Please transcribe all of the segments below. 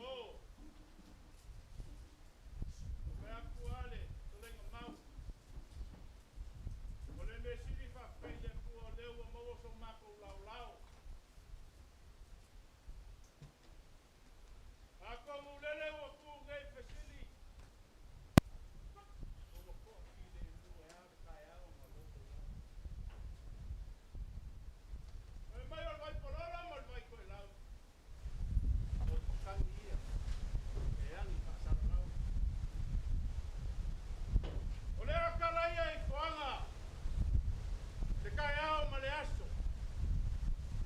O! Fai atu lava le fetalaiga mau, o le mea sili faafetai i le Atua o lea ua maua so matou laolao. Atonu o lele ua tu nei fesili, ua toafilemu e a le taeao na lolo ai? Fai mai o le Vaipololo ma le Vaitoelau, o matagi ia e agi faasalalau. O le tala ia i toaga, le taeao ma le aso,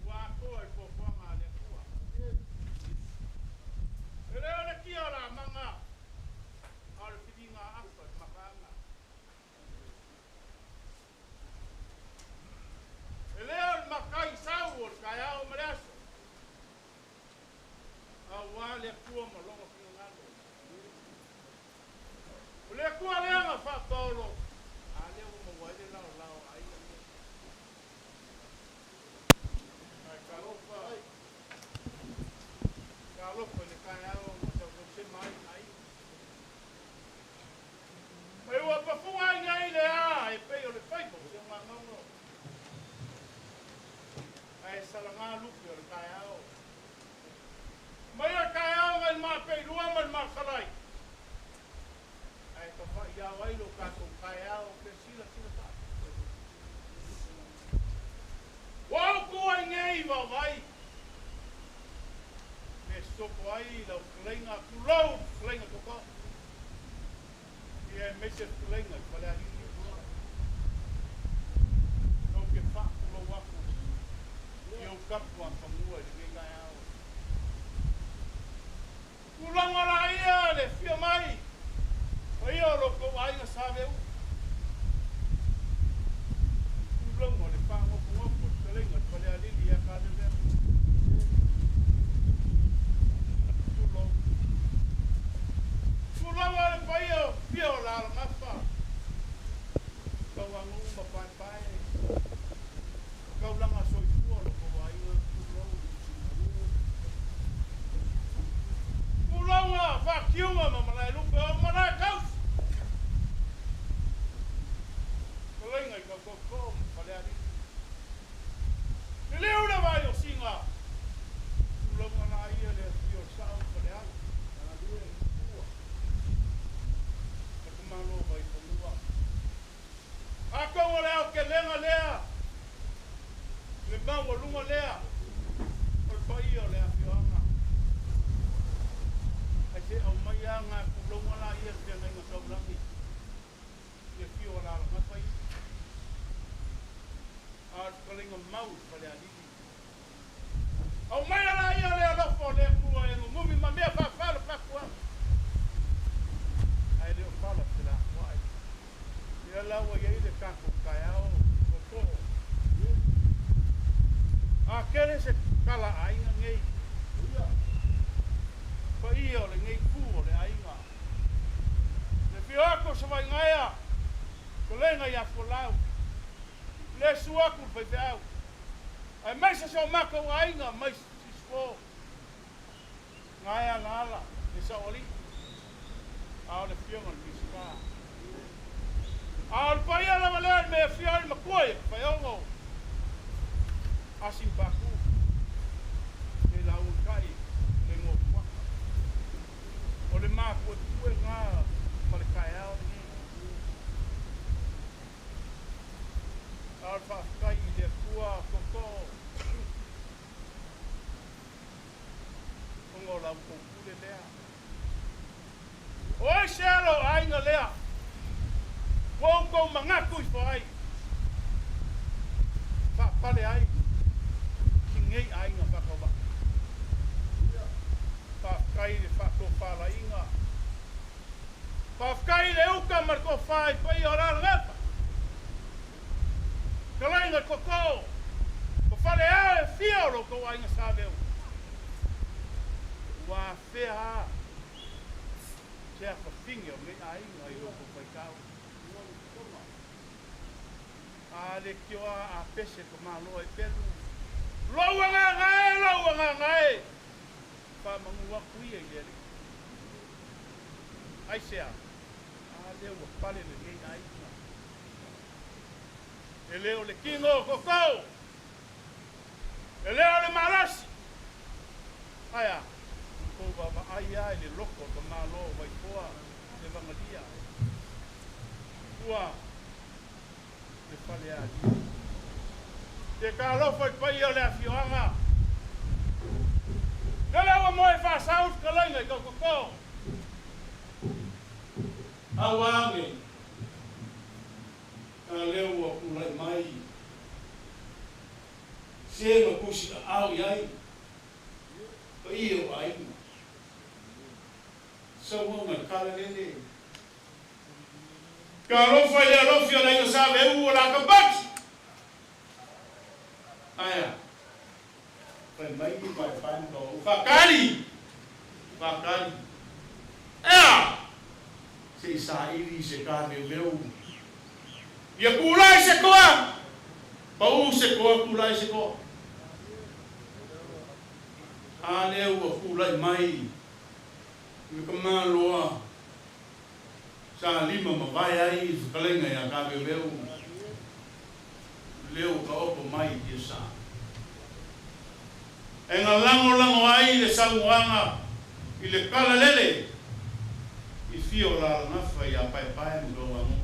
ua atoa i fuafuaga a le Atua. E le o le tia o le amaga, a o le filiga afa i le mataaga. E le o le matai sau o le taeao ma le aso, aua le Atua ma lona finagalo. O le Atua lea na faapaolo, a lea ua maua ai le laolao a aiga nei. Ae talofa, talofa i le taeao na tausausema ai aiga. Mai ua pafuga ai nei le a e pei o le faiva o Seugagogo. Ae salaga lupe o le taeao. Mai o le taeao nai le maapeilua ma le maasalai. Ae tafaiao ai lo tatou taeao pe silasila faapito. Ua ou tu ai nei i vaovai. Me sopo ai lau fetalaiga, tulou le fetalaiga Totoo. Ia aemaise le fetalaiga i Falealili. Ou te faatulou atu i ou tapuafanua i lenei taeao. Tulaga la ia le afio mai paia o lo outou aiga Saveuu. Tulaga o le faanofonofo o le fetalaiga i le Falealili ia Kalevea. Tulou. Tulaga le paia o fia o Lalagafa. Tauanu'u ma Paepae, o taulaga soifua o lo outou aiga, tulou. Tulaga Faatiuga ma Malaelupe o Malaetausi. Fetalaiga i Tautauto ma Falealili. Liliu le vai o Siga, tulaga la ia le afio o Sao ma Falealo. Ma Tamaloa Vaifanua. Atonu o le aotelega lea, le maualuga lea o le paia o le afioaga. Ae se aumai lava na tulouna la ia le feagaiga taulagi i afio o Alalagafa ia. A o le fetalaiga mau i Falealili. Aumaia la ia le alofa o le Atua e nunumi ma mea faafala fatuaga. Ae le o fala felafoai. Lea la ua i ai le tatou taeao tootoo. A tele se tala aiga nei. Paia o lenei itu o le aiga. Le afio atu o Savaigaea, Tolega ia Fualau, le susu atu le faifeau, aemaise si o matou aiga mai Sisifo, Gaea Alaala, le Saoalii, a o le afioga i le Minisita. A o le paia lava lea i le mea e afio ai le matua ia Tafaiogo, Asim Paku, le lauga kai le Gotuaka. O le mapuepue na ma le taeao lenei. A o le faafetai i le Atua tootoo ona o la outou pule lea. O ai se alo o aiga lea ua outou manatu ifo ai, faapale ai ki nei aiga faatauvaa? Faafetai i le faatofalaiga. Faafetai i le uta ma le tofa i paia o Alalagafa, Fetalaiga i Koko, ma Faleao e fia. paia o lo outou aiga Sa Aveu, ua afea a se afafine o lenei aiga i lo outou faitau. A leitioa a pese ka Malo ai pelu. Lou agaga e, lou agaga e, faamanu atu ia i le Alii. Aisea? A lea ua pale lenei aiga. E le o le kino o koukou, e le o le malosi. Ae a? Ua tou vaavaai a i le loko o ka Malo o Vaipoa le vagalia. Ua le Falealili. Te talofa i paia o le afioaga. Lele ua moe faasau le fetalaiga i Tautoko. Aua ane, a lea ua tulai mai se na tusi aao i ai paia o aiga. Saunoaga i tala lele. Talofa i le alofi o le aiga Sa Veu o Lakapati! Ae a? Fai mai ni paepae ma kaua. Faatali! Faatali! Ea! Se i saili i se taveuveu. Ia tulai se toa! Pau se toa, tulai se toa. A lea ua tulai mai le tamaloa sa lima mavae ai i le fetalaiga ia Taveuveu, lea ua taoto mai i Tiasa. E na lagolago ai le saunoaga i le tala lele i fia o Lalagafa ia Paepae ma Gauago.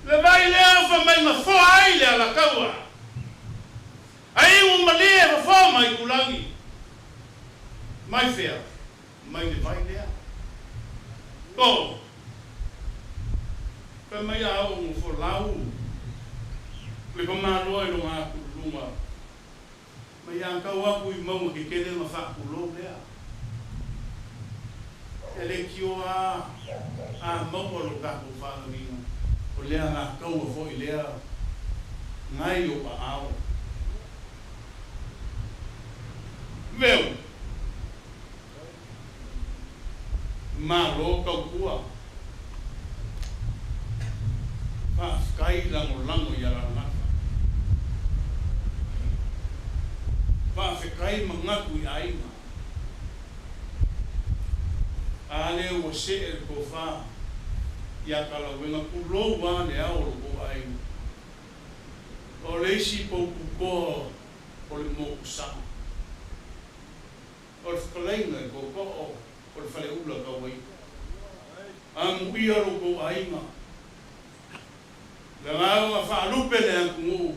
Le vai lea fa mai gafoa ai le alataua, ai ua malie fofoa mai Tulagi. Mai fea? Mai le vai lea. Oh! Fai mai a oo ngo folau le pamaloa i loga atu i luga. Mai a tau aku i mauga kekele nga faapulou lea. E le tioa a a maua lo tatou faalagiga, o lea la taua foi lea ngai o aao. Veu! Malo tautua. Faafetai lagolago i Alalagafa. Faafetai manatu i aiga. A lea ua see le tofa ia Kalauega tulou a le ao o lo tou aiga. O le isi poututoa o le motu sao. O le fetalaiga i tootoo o le faleula tauaiga. Amuia lo outou aiga. Le lauga faalupe le atunuu,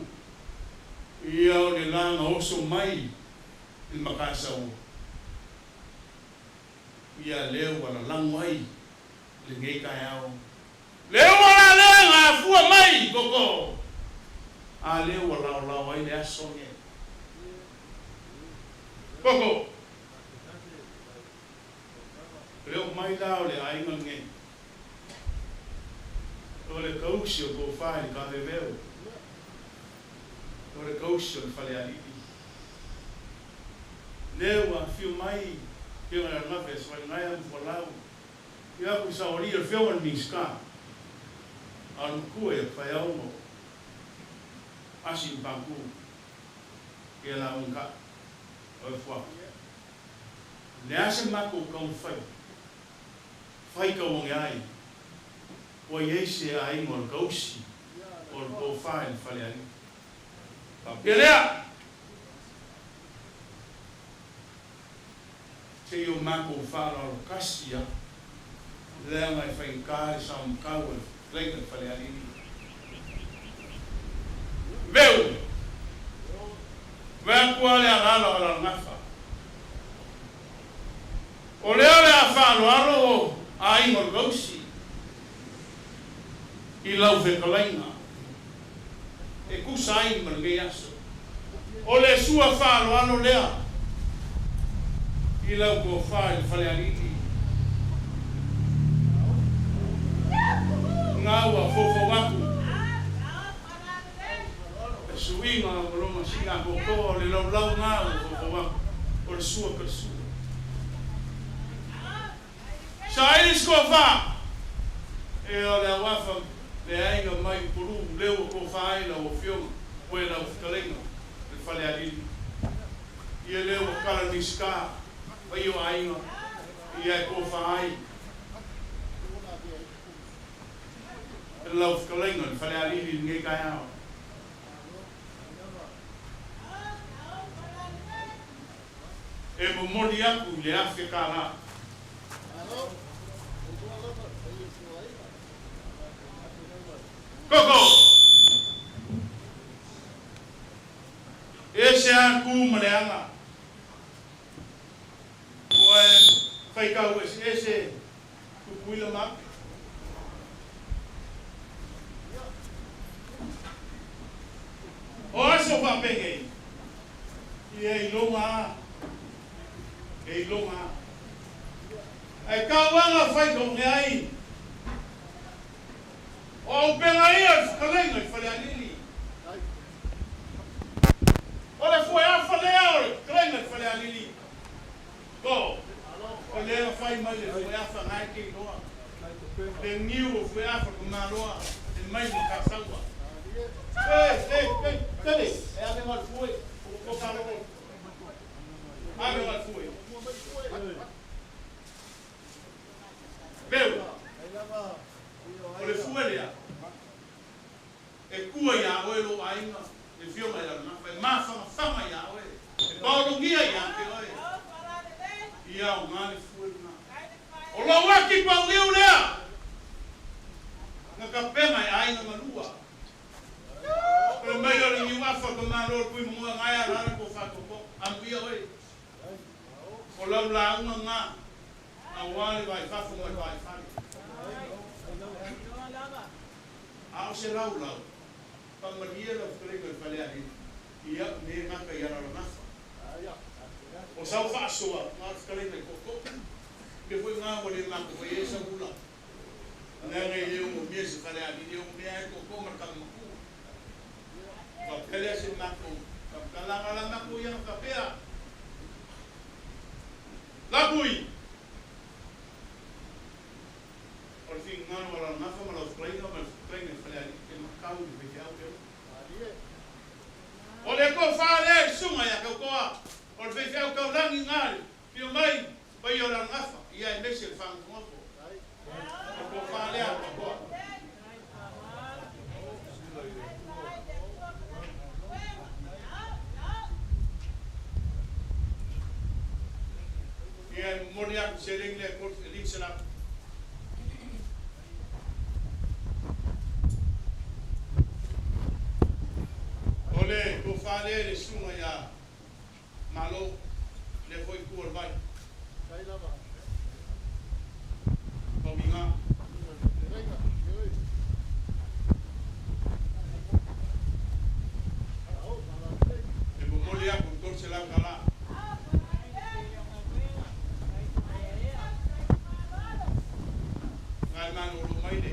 ia o le la na oso mai i le Matasaua. Ia lea ua lalago ai lenei taeao. Lea ua lalea na afua mai i tootoo, a lea ua laolao ai le aso nei. Koko! Le oo mai la o le aiga lenei, o le kausi o tofa i le kaveveu, o le kausi o le falealili. Lea ua afio mai Afioga ia Gafe a Savalingaia ma Fualau, ia aku i Saoalii o le Afioga i le Minisita, a o le matua ia Faeaogo Asi Mpaku. Ia la ung ka oe fua. Le a se makou taumafai, fai tauage ai, ua i ai se aiga o le kausi o le tofa i le falealii. Faapea lea, se i o makou faaaloalo kasi a, leaga e faigata le saomatau a le fetalaiga i le falealii. Veu! Vae atu a le alaala o Alalagafa. O lea o le a faaaloalo o aiga o le Gausi i lau fetalaiga e tusa ai ma lenei aso. O le sua faaaloalo lea i lau tofa i le falealili. Na ua foufou atu le suiga o lona. sii atoatoa o le laulau lena ua foufou atu o le sua ka le sua. Saili se tofa, ia o le auafa le aiga mai Upolu lea ua tofa ai lau Afioga oe lau fetalaiga le Falealili. Ia lea ua tala Minisita paia o aiga ia e tofa ai lau fetalaiga le Falealili i lenei taeao. E momoli atu i le $1,000. Koko! E ese a tu ma le aga. Ua e faitau eseese Tutuila ma Ape. O aso faapenei, ia e iloga a, e iloga a. Ae tau aga fai toge ai. O auupega ia o le fetalaiga i Falealili. O le fueafa lea o le fetalaiga i Falealili. Ko, o lea fai mai le fueafa na e te iloa. Le niu o fueafa ka maloa e mai ma kasaua. E, e, e, tele, e ave ngā fue, o ko whalo. Ave ngā fue. Peu, o le fue lea, e kua ia oe lo aiga, e fio mai la nafa, e mawhanga ia oe, e paolongia ia te oe. Ia o ngā le fue lena. O lau aki pau liu lea, nga ka penga e aiga malua. O le mai o le niu afa ka malo le pui munga ngai a rara ko whatoko, amu ia oe. O lau launga ngā, a wale vai fafo mai vai fale. A o se lau lau, pa malie lau fetalaiga i Falealili, ia me gata i Alalagafa. O sau faasoa, na o le fetalaiga i Tootoo. Pe foi ngā ua le matou fai ai sau ula. Leaga e le ogomia se Falealili, e ogomia ai Tootoo ma le tama matua. Faapea lea se matou faamatalaga la matou ia na faapea. Lapui! O le finagalo o Alalagafa ma lau fetalaiga ma le fetalaiga i Falealili e matau i le faifeau lea. O le tofa lea i susuga ia Tautoa, o le faifeau taulagi na le fio mai paia o Alalagafa, ia aemaise le faagofogoto. O le tofa lea a Tautoa. Ia e momoli atu seleni lea e 500. O le tofa lea i le susuga ia Malo, lea foi itu o le vai. Pauiga. E momoli atu le $300. Ngai malolo mai le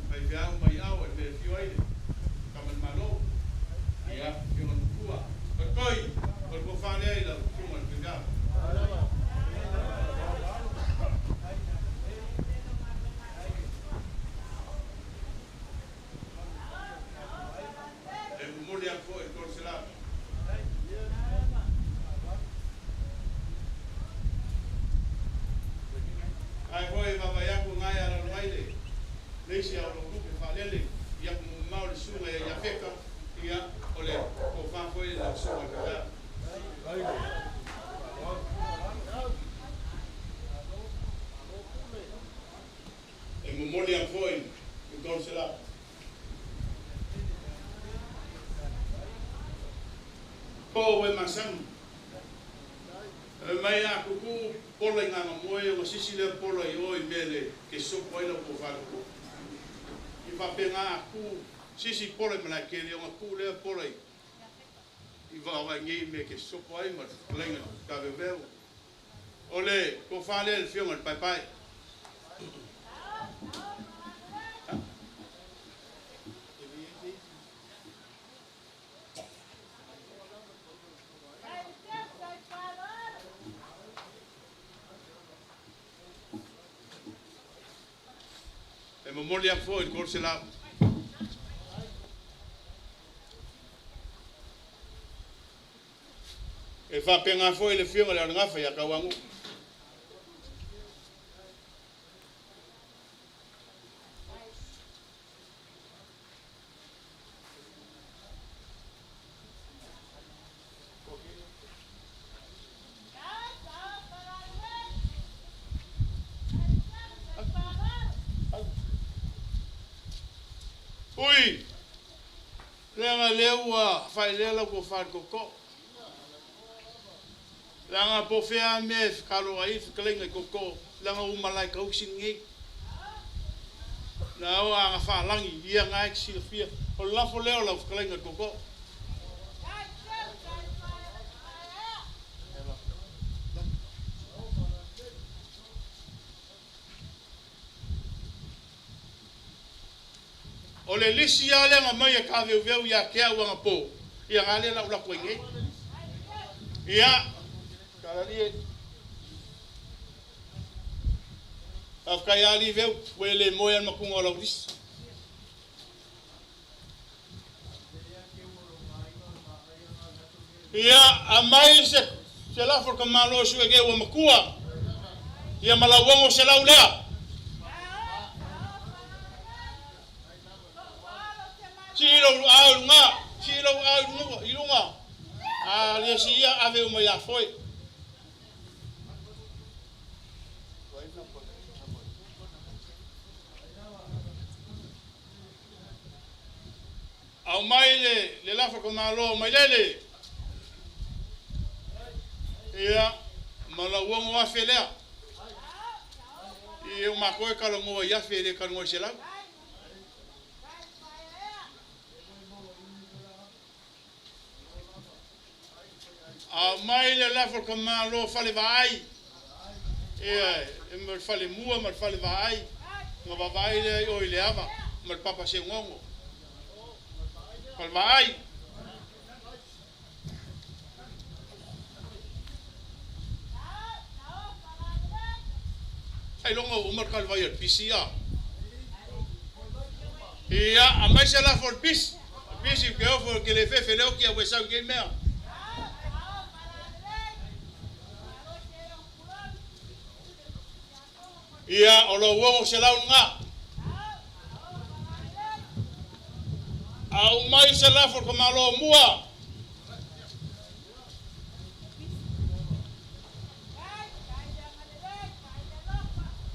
faifeau mai ao e mea fio ai le tama le malo. Ia, fioga matua. Katoi, o le tofa lea i lau susuga i le faifeau. E momoli atu foi le 300. Ae foi vaavaai atu ngai alalo mai le le isi ao lou tupe faalele ia ku mamao le susuga ia Iafeta ia o le tofa foi le lau susuga i le faifeau. E momoli atu foi le 300. Po e masani. E mai a kuku pola i nganga moe o sisi lea pola i o i mea le ke sopo ai lau tofa le ku. I whapenga a ku sisi pola i malae kele o nga ku lea pola i vaavaai nei mea ke sopo ai ma le fetalaiga ka veoveo. O le tofa lea le fioga i le paepae. momoli atu foi i le 300. E faapena foi le afioga i le Alegafa ia Tauanu'u. Ui, leaga lea ua failea lau tofa i le tootoo. Leaga po o fea lava mea e fekaloai ai fetalaiga i tootoo, leaga ua malae tausi lenei. Na o aga faalagi, ia na e te silafia. O le lafo lea o lau fetalaiga i le tootoo. O le lisi lava lea na aumai e Taveuveu ia te au anapo, ia na lea la ou alu atu ai nei. Ia, Salalie. Faafetai lava alii Veu, ua e le moe lava i le matuga o lau lisi. Ia, aumai se, se lafo a le tamaloa e sue nei ua matua, ia ma lau 600 lea. Sii lou aao i luga, sii lou aao i luga, i luga. A le siia, ave uma ia foe. Aumai le, le lafo ka malo mai lele. Ia, ma lau 6,000 lea. Ia, o matou e talanoa i afe, e le talanoa i selau. Aumai le lafo a le Malo fale vaai, ia, e ma le fale mua ma le fale vaai, ona vaavaai lea i o i le ava ma le papa seugogo. Fale vaai. Ailoga ua uma le talivai a le pisi ia. Ia, aumai se lafo a le pisi. Pisi ke ofo ke le fefe le oki a ua sau i mea. Ia, o lou 600 lena. Aumai se lafo a le tamaloa mua.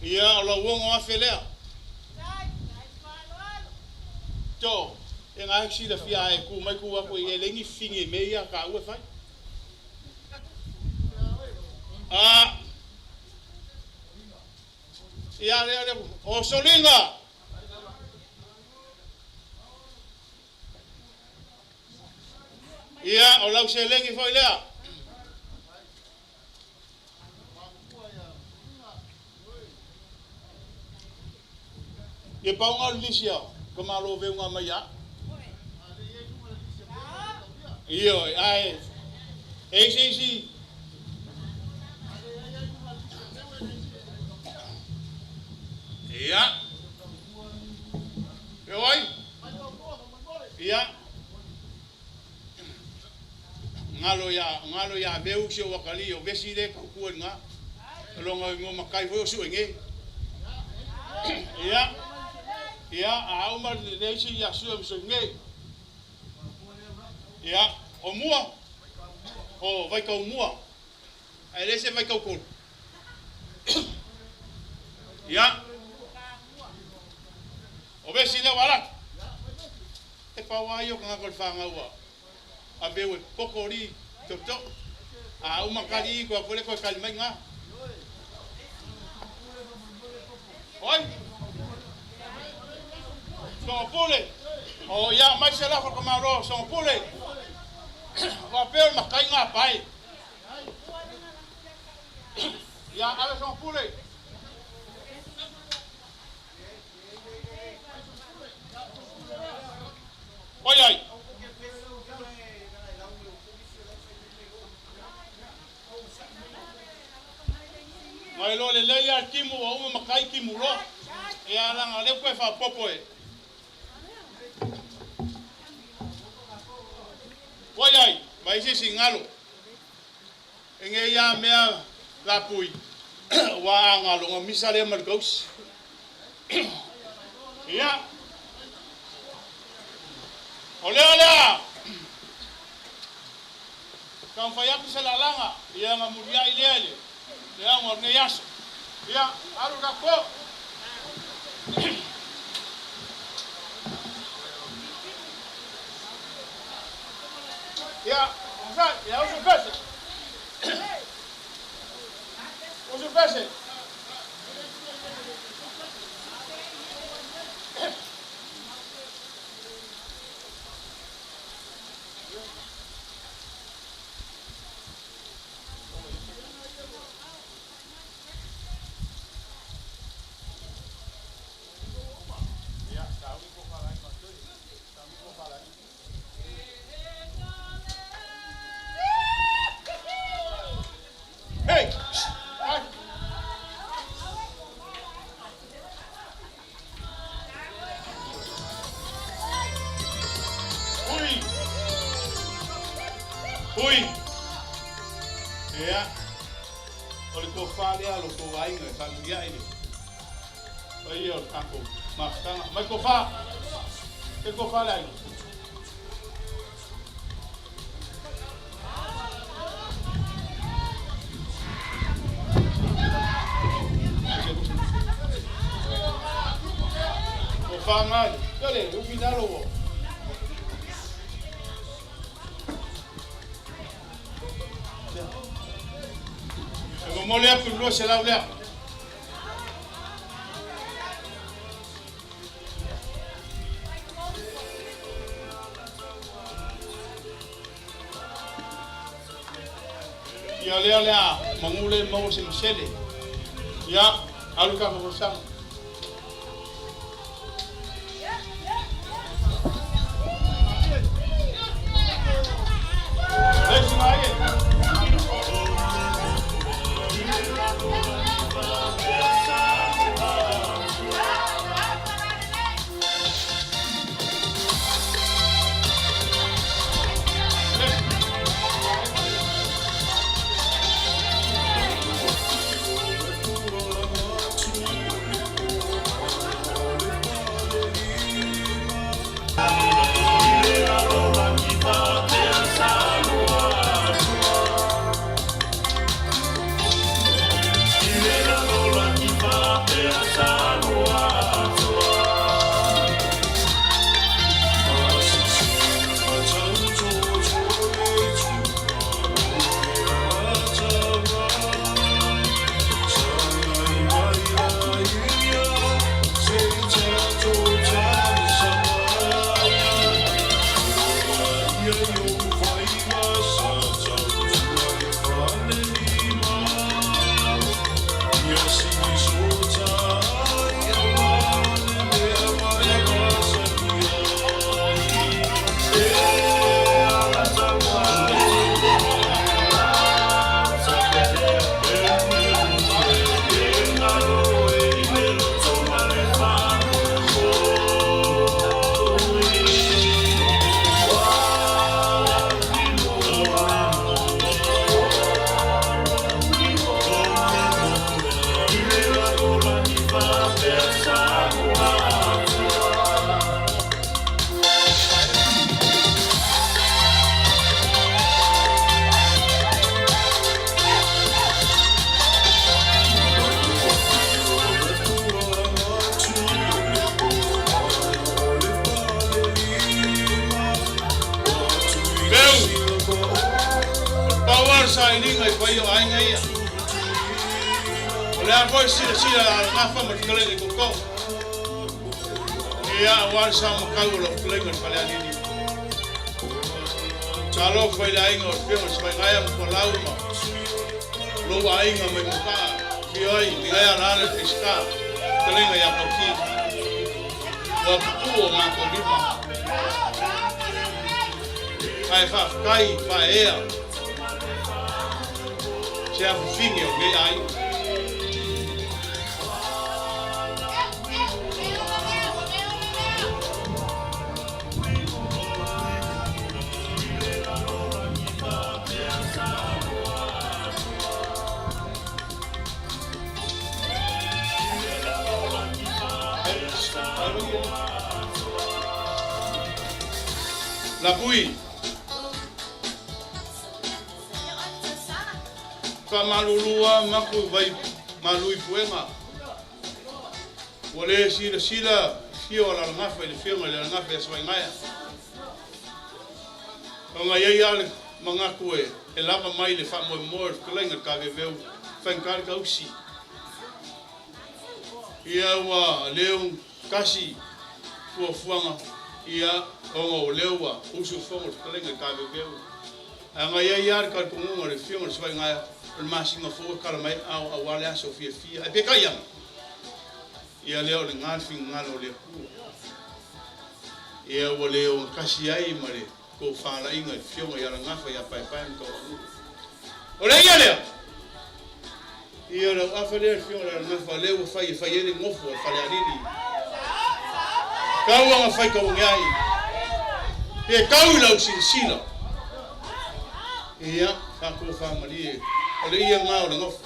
Ia, o lau 6,000 lea. To, e ngā e silafia e ku mai ku aku e leai ni fini e mea ia tāua e fai. A, ia, lea, lea, o Soliga! Ia, o lau seleni foi lea. Ia pau nga o le lisi a ka malo veu nga mai a. Ia, ae, e isi isi. Ia. E oi. Ia. Galo ia, galo ia Veu si ou akalii o vesi le tautua i luga. O lona igoa matai foi o Suenge. Ia, ia, a uma le isi ia Sue ma Suenge. Ia, o mua, o Vaikaumua, ae le se Vaikautolu. Ia, o vesi lea ua alu atu. E pau lava ia o tagata o le fanau a Aveu e poko li tootoo. A uma kali i koe atu le koe kali mai nga. Oi! Soga pule! O ia mai se lafo ka malo soga pule. Wa peo makai nga pai. Ia ave soga pule. Oi ai. Mai loa lelei lava le timu ua uma makai timu loa. Ia Ia leaga o lea ua toe faaopoopo e. Ua i ai ma isi sigalo e nei a mea lapui ua a galo misa lea ma le gausi. Ia, o lea lea taumafai atu se lalaga ia na muliai lea i le aoga o lenei aso. Ia, alu tatou. Ia, ia, usu pese. Usu pese. Ia, sauni ko falai ma toi. Sauni ko falai. Hey! Ai! Ui! Ui! Ia, o le tofa lea a lo outou aiga e faamuliai le paia o le tatou mafutaga. Mai tofa! Se tofa le aiga. Tofa ngai. Tele, ufi nalo o. E momoli atu le 200 lea. Ia lea lea manu le maua se masele. Ia, alu ka fofosanga. Le sina ai e. Peu, pau lava le sailiga i paia o aiga ia. O le a foi silasila a le gafa ma le fetalaiga i Koko. Ia, aua le sa makau o lau fetalaiga i le Falealili. Talofa i le aiga o le Afioga i Sefaigaia ma Folau ma lou aiga mai Mukaa, afio ai Ligaia Lala le Peseta, fetalaiga ia Pauki. Ua pupuu o matou lima. Ae faafetai faaea se afifine o lenei aiga. Lapui. Faamalulu lava maku vai malu i puega. Ua le silasila fio o Alalagafa i le fioga i le Alagafa ia Savaigaea. Ona i ai lava le manatu e lava mai le faamoemoe o le fetalaiga i le Taveuveu faigata le tausi. Ia ua leo tasi fuafuaga ia ona o lea ua usufono le fetalaiga i le Taveuveu. Ae na i ai lava le talitonuga o le Afioga i le Savaigaea o le masina fou e tala mai ai aao aua le aso fiafia. Ae peitai ane, ia lea o lena le finagalo o le Atua. Ia ua le ogatasi ai ma le tofalaiga i le Afioga ia Lagafa ia Paepae ma Tauaanuu. O le ia lea! Ia o le auafa lea le Afioga ia Lagafa lea ua fai e fai ai le nofo a le Falealili. Tau aga fai tauage ai. Pe tau i lau silasila. Ia, faatofamalie. O le ia lena o le nofo.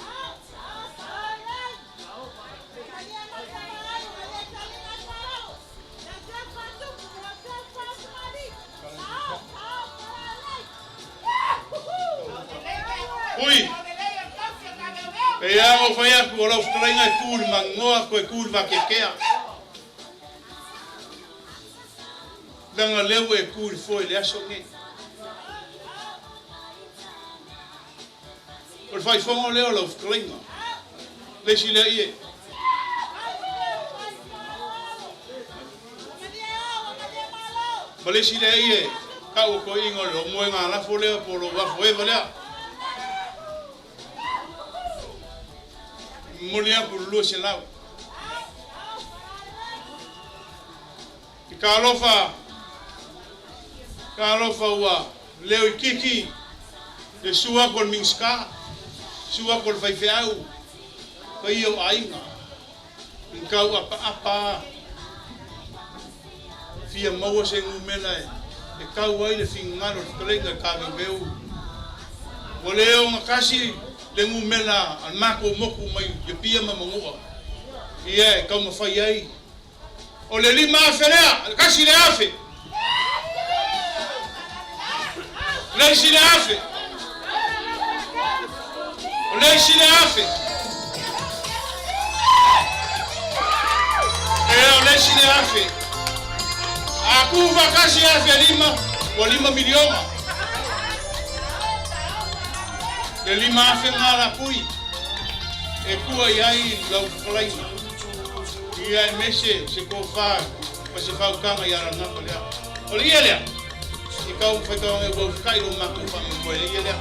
Ui! Pei lava ona ou fai atu, o lau fetalaiga e tu i le magoa, toe tu i le vateatea. Leaga o lea ua e tu i le foe i le aso lenei. O le faaifoga lea o lau fetalaiga. Le isi lea ie. Ma le isi lea ie, tau o toeaiina o le moega lafo lea po o lou afo eva lea. Momoli atu le 200. I talofa, talofa ua leo itiiti le susu atu o le Minisita, susu atu o le faifeau, paia o aiga, i tau apaapa fia maua se numera e tau ai le finagalo o le fetalaiga i Taveuveu. Ua le ogatasi le numera a le matou motu mai Apia ma Manua, ia e taumafai ai. O le 5,000 lea, le tasi le afe. Le isi le afe. O le isi le afe. Ea, o le isi le afe. A tu faatasi afe lima, ua 5 miliona. Le 5,000 ngā la pui. E tua i ai lau fetalaiga. Ia aemaise se tofa ma se faautaga i alagafa lea. O le ia lea, i kau faitauga ua ufukai lo matou faamoemoe le ia lea.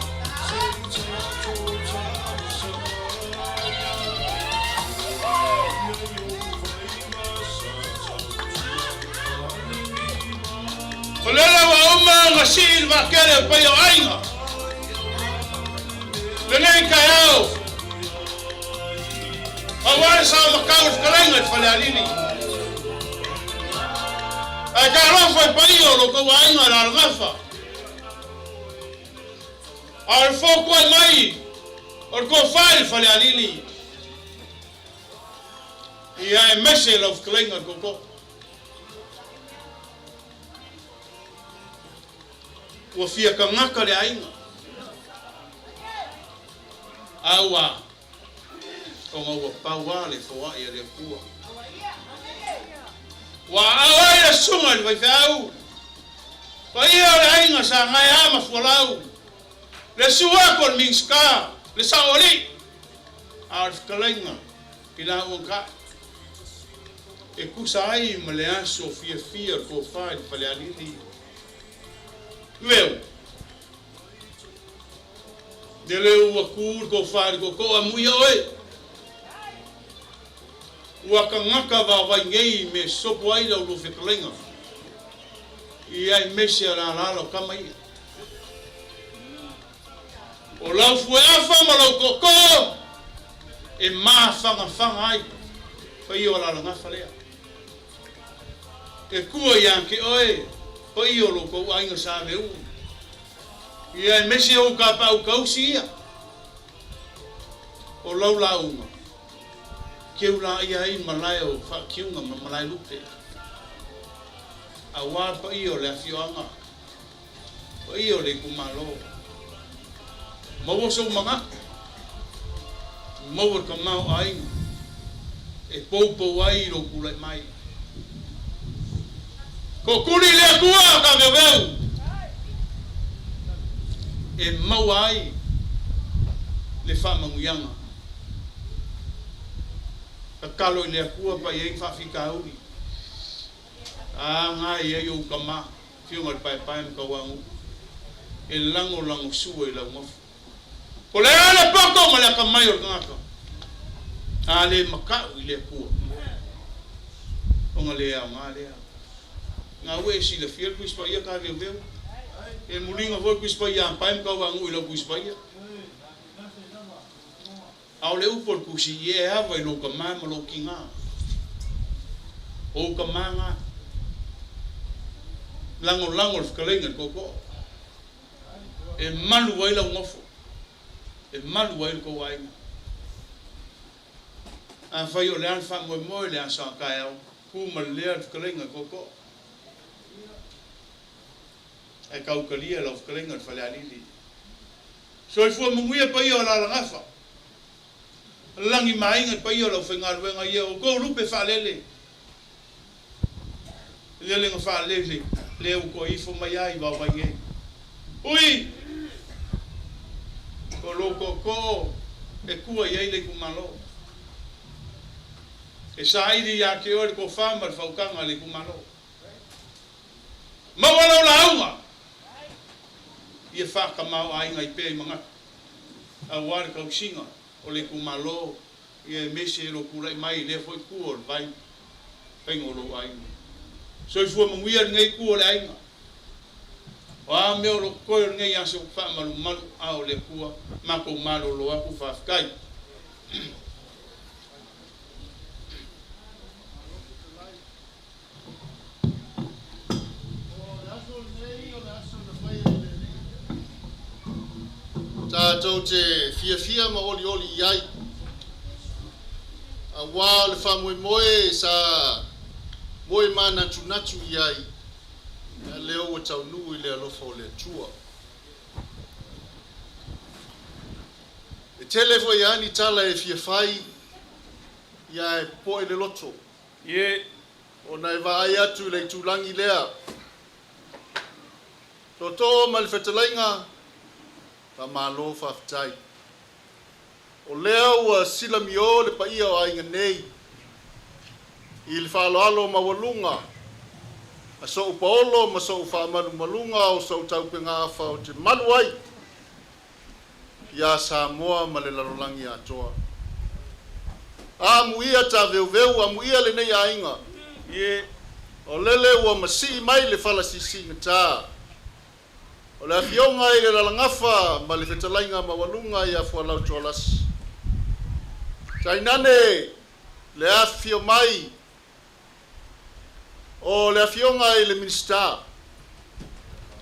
O lele ua uma ona sii le vaatele o le paia o aiga. Lenei taeao, aua le sao matau o le fetalaiga i le Falealili. Ae talofa i paia o lo outou aiga i Lalagafa. A o le fotuai mai o le tofa i le Falealili. Ia aemaise lau fetalaiga i le tootoo. Ua fia tagata le aiga. A ua ona ua pau lava le foai a le Atua. Ua aao ai le susuga i le faifeau, paia o le aiga sa gaea ma fualau, le susu atu o le Minisita, le Saoalii, a o le fetalaiga i la uagae e tusa ai ma le aso fiafia o le tofa i le Falealili. Veu. Lele ua ku le tofa i le tootoo amuia oe. Ua tagata vaovai nei me sopo ai lau lua fetalaiga. Ia aemaise a la o tama ia. O lau fueafa ma lou tootoo e mafagafaga ai paia o Alalagafa lea. E tua ia te oe paia o lo tou aiga sa veu. Ia aemaise ou kapaau tausi ia. O lau lauga, keu la ia ai malae o Faakiuga ma Malaelupe. Aua paia o le afioaga. Paia o le itumalo, maua sou manatu, maua le tamaoaiga e poupou ai lou tulai mai. Tootuli i le Atua ta veuveu e maua ai le faamanuiaga. Tatalo i le Atua pa i ai ni faafitauli. A na e i ai ou tama, Afioga i le Paepae ma Tauanu'u, e lagolagosua i lau nofo. O le a le poto ma le atamai o le tagata, a le mata'u i le Atua, ona le aoga lea. Na ua e silafia le Tusi Paia ta veuveu. E muliga foi le Tusi Paia a Pae ma Tauanu'u i lau Tusi Paia. A o le upu a le Tusi, Ia e ava i lou tama ma lou tina. O ou tama na. Lagolago le fetalaiga i le tootoo. E malu ai lau nofo. E malu ai lo tou aiga. Afai o le a le faamoemoe le aso a taeao, tu ma le lea le fetalaiga i le tootoo. Ae tautalia lau fetalaiga i le falealili. Soifua manuia paia o Alalagafa, lagi ma aiga i paia o le aufaigaluega ia outou lupe faalele, lelega faalele lea ua toe ifo mai ai i vaovai nei. Ui! O lou tootoo e tua i ai le itumalo. E saili ia te oe le tofa ma le faautaga a le itumalo. Maua lau lauga! Ia faatamaoaiga ai pea i manatu aua le tausiga o le itumalo ia aemaise e lou tulai mai i lea foi itu o le vai faiga o lou aiga. Soifua manuia lenei itu o le aiga. O a mea o lo o totoe o lenei aso faamalumalu a o le Atua matou malolo atu faafetai. O le aso lenei o le aso na faia e le Alii, tatou te fiafia ma olioli i ai, auā o le faamoemoe sa moe manatunatu i ai, a lea ua taunuu i le alofa o le Atua. E tele foi lava ni tala e fia fai, ia ae popoe le loto. Ie. Ona e vaai atu i le itulagi lea. Tootoo ma le fetalaiga, faamalo faafetai. O lea ua silamio le paia o aiga nei i le faaaloalo maualuga a sou paolo ma sou faamalumaluga o sou taupegaafa ou te malu ai iā Samoa ma le lalolagi atoa. Amuia taveuveu, amuia lenei aiga. Ie. O lele ua masii mai le fala siisiigatā o le Afioga i le Lalagafa ma le Fetalaiga Maualuga ia Fualau Tualasi. Tainane le afifio mai o le Afioga i le Minisita,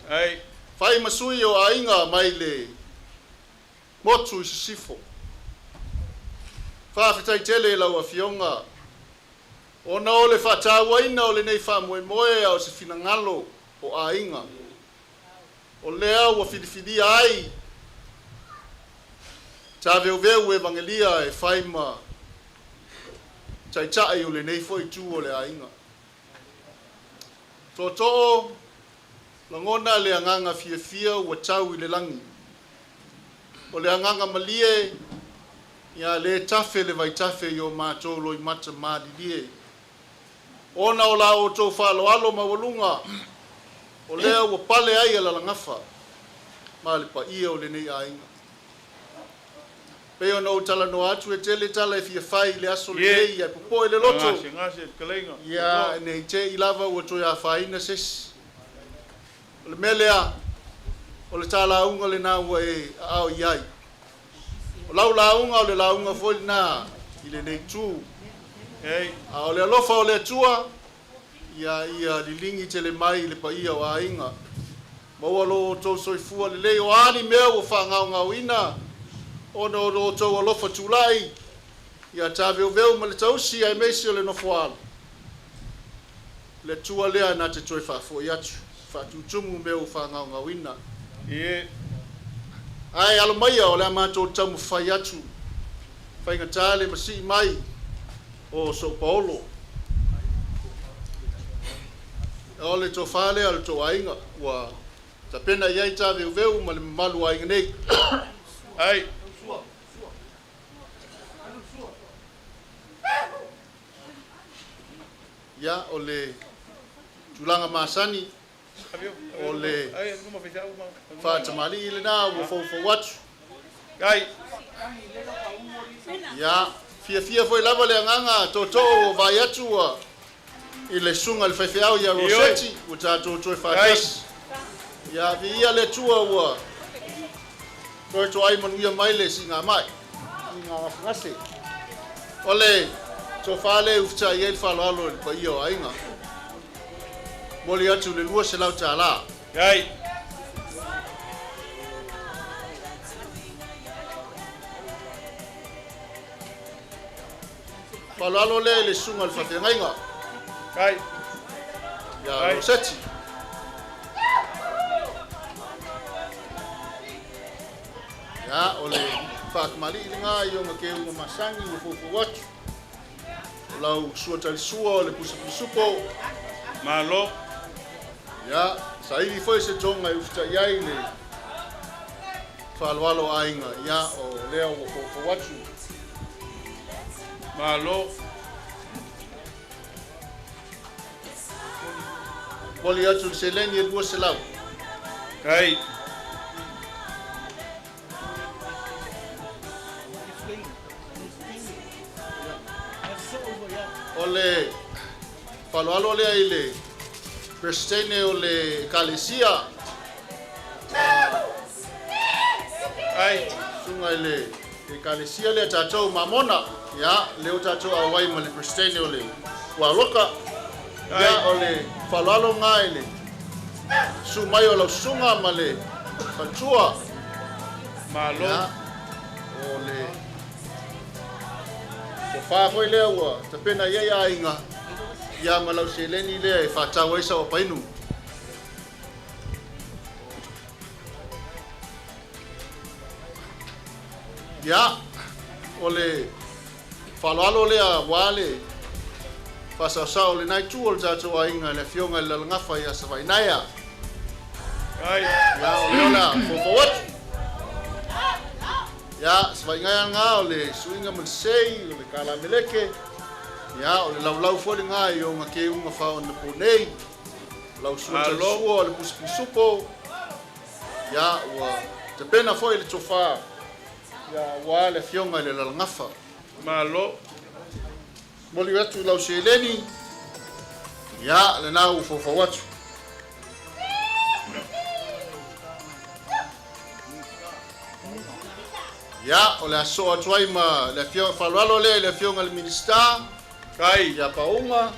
Ai. Fai ma sui o aiga mai le motu i Sisifo. Faafetai tele i lau Afioga ona o le faatauaina o lenei faamoemoe a o se finagalo o aiga o lea ua filifilia ai Taveuveu Evangelia e fai ma taitai o lenei foi itu o le aiga. Tootoo, lagona le agaga fiafia ua tau i le lagi. O le agaga malie, ia le tafe le vaitafe i o matou loimata malilie. Ona o la outou faaaloalo maualuga, o lea ua pale ai Alalagafa ma le paia o lenei aiga. Pei ona ou talanoa atu, e tele tala e fia fai i le aso Ie. lenei, ae popoe le loto, Gasegase le fetalaiga. ia Tootoo. ne i te i lava ua toe afaina se isi. O le mea lea, o le ta lauga lena ua e aao i ai. O lau lauga o le lauga foi lena i lenei itu. Ei. A o le alofa o le Atua, ia ia liligi tele mai i le paia o aiga. Maua lo outou soifua lelei, o a ni mea ua faagaogaoina ona o lo outou alofa tulai, ia taveuveu ma le tausi aemaise o le nofoaalo. Le Atua lea na te toe faafoi atu, faatutumu mea ua faagaogaoina. Ae alo maia o le a matou taumafai atu, faigata le masii mai o Soopaolo. O le tofa lea o le tou aiga ua tapena i ai taveuveu ma le mamalu o aiga nei. Ia, o le tulaga masani o le faatamalii lena ua foufou atu. Ia, fiafia foi lava le agaga tootoo ua vaai atu ua i le susuga i le faifeau ia Roseti ua tatou toe faatasi. Ia, viia le Atua ua toe toai manuia mai le siigamai, siiga gasegase. O le tofa lea e ufitai ai le faaaloalo i le paia o aiga. Momoli atu le $200. Faaaloalo lea i le susuga i le faafeagaiga ia Roseti. Ia, o le faatamalii lena i ona keuga masani ua foufou atu. O lau sua talisua o le pusa pisupo. Ia, saili foi se toga e ufitai ai le faaaloalo o aiga, ia, o lea ua foufou atu. Momoli atu le seleni e 200. O le faaaloalo lea i le Peresetene o le Ekalesia, susuga i le Ekalesia lea tatou Mamona, ia, lea ua tatou auai ma le Peresetene o le Uaaloka. Ia, o le faaaloalo lena i le susu mai o lau susuga ma le faletua. Ia, o le tofa foi lea ua tapena i ai aiga, ia ma lau seleni lea e faatau ai sau apainu. Ia, o le faaaloalo lea aua le faasaosao o lena itu o le tatou aiga i le Afioga i le Lalagafa ia Savainaea. Ia, o lea o le a foufou atu. Ia, Savainaea lena o le suiga ma le sei, o le kalameleke. Ia, o le laulau foi lena i ona keuga faaonaponei. O lau sua talisua o le pusipisupo. Ia, ua tapena foi le tofa, ia, aua le Afioga i le Lalagafa. Momoli atu i lau seleni, ia, lena ua foufou atu. Ia, o le a sosoo atu ai ma le Afioga, faaaloalo lea i le Afioga i le Minisita, ia Pauga,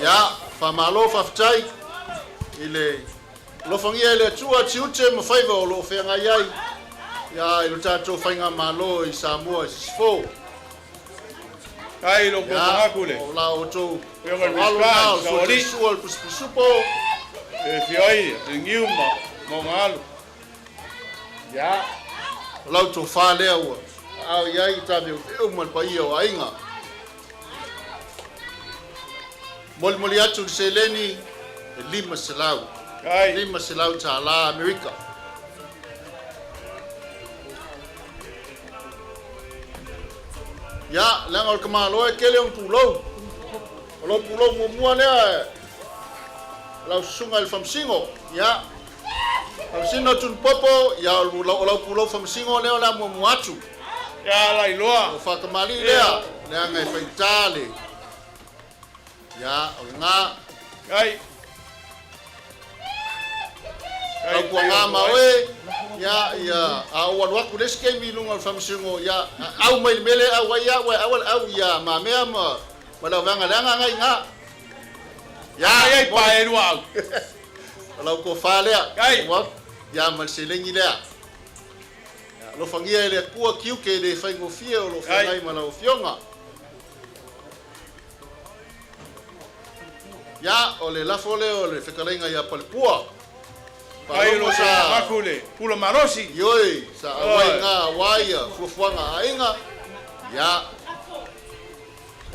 ia, faamalo faafetai i le Alofagia e le Atua tiute ma faiva o lo o feagai ai ia i lo tatou faigamalo i Samoa i sisifo. Kai lo Ia, aku le. o la outou Afioga i le faaaloalo Minisita, na o le sua Saoalii. talisua o le pusipisupo. E fia ai le niu ma maugaalu. Ia, o la outou fa lea ua aao i ai taveuveu ma le paia o aiga. Molimoli atu le seleni e 500. $500 Amerika. Ia, leaga o le tamaloa e tele ona pulou. O lou pulou muamua lea, lau susuga i le Faamasino. Ia, Faamasino Tunupopo, ia, o lau pulou Faamasino lea o le a muamua atu. Ia lailoa. O faatamalii lea, leaga e faigata le. Ia, o lena. Tautuaga ma oe, ia, ia, a ou alu atu le isi taimi i luga o le Faamasino, ia, au mai le mea lea e au ai au, au, au ia Mamea ma le auvaega leaga agai i ina. Ia, Ai ai pa e lua au. O lau tofa lea. Ia, ma le seleni lea. Ia, alofagia e le Atua tiute e le faigofie o lo o feagai ma lau Afioga. Ia, o le lafo lea o le fetalaiga ia Palepua. Ai o Faalogo lo sa. avatu le pula malosi. Ioe, sa auai Oi. ga aua ia fuafuaga a aiga. Ia,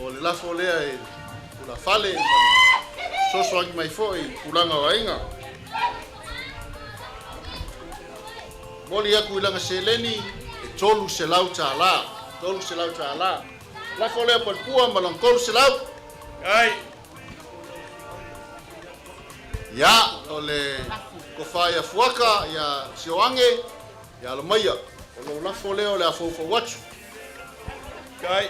o le lafo lea i le tulafale ma le fesoasoani mai foi i le tulaga o aiga. Momoli atu i lana seleni e $300. $300. Lafo lea Palepua ma lana 300. Ai. Ia, o le tofa ia Fuata, ia Sioage, ia Alomaia. O lou lafo lea o le a foufou atu. Kai.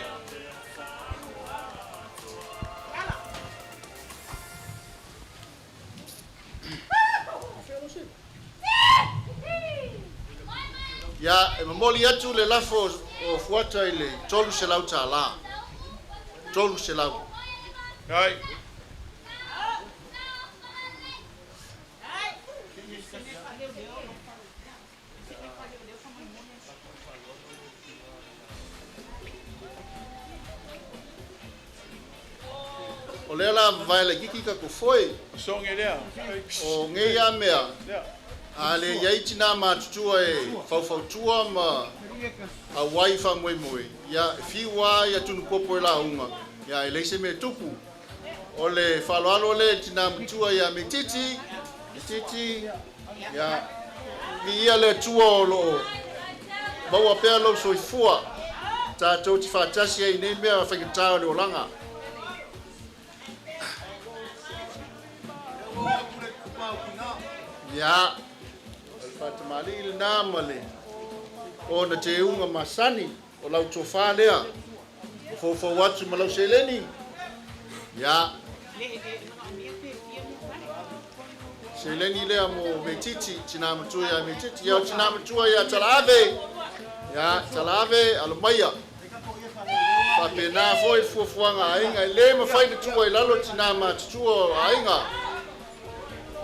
Ia, e momoli atu le lafo o Fuata i le $300. 300. Kai. O lea la vavae laititi tatou foe. O soge lea. O nei a mea, Lea. a le i ai tinā matutua e faufautua ma auai faamoemoe, ia, e fiu lava ia Tunupopo e lauga, ia, e leai se mea e tupu. O le faaaloalo lea i le tinā matua ia Metiti, Metiti, ia, viia le Atua o lo o maua pea lou soifua, tatou te faatasi ai i nei mea faigata o le olaga. Ia, o le faatamalii lena ma le ona teuga masani o lau tofa lea, o foufou atu ma lau seleni. Ia, seleni lea mo Metiti, tina matua ia Metiti. Ia, o tina matua ia Talaave. Ia, Talaave, alo maia. Faapena foi le fuafuaga a aiga, e le mafai ona tuu ai i lalo tina matutua o aiga.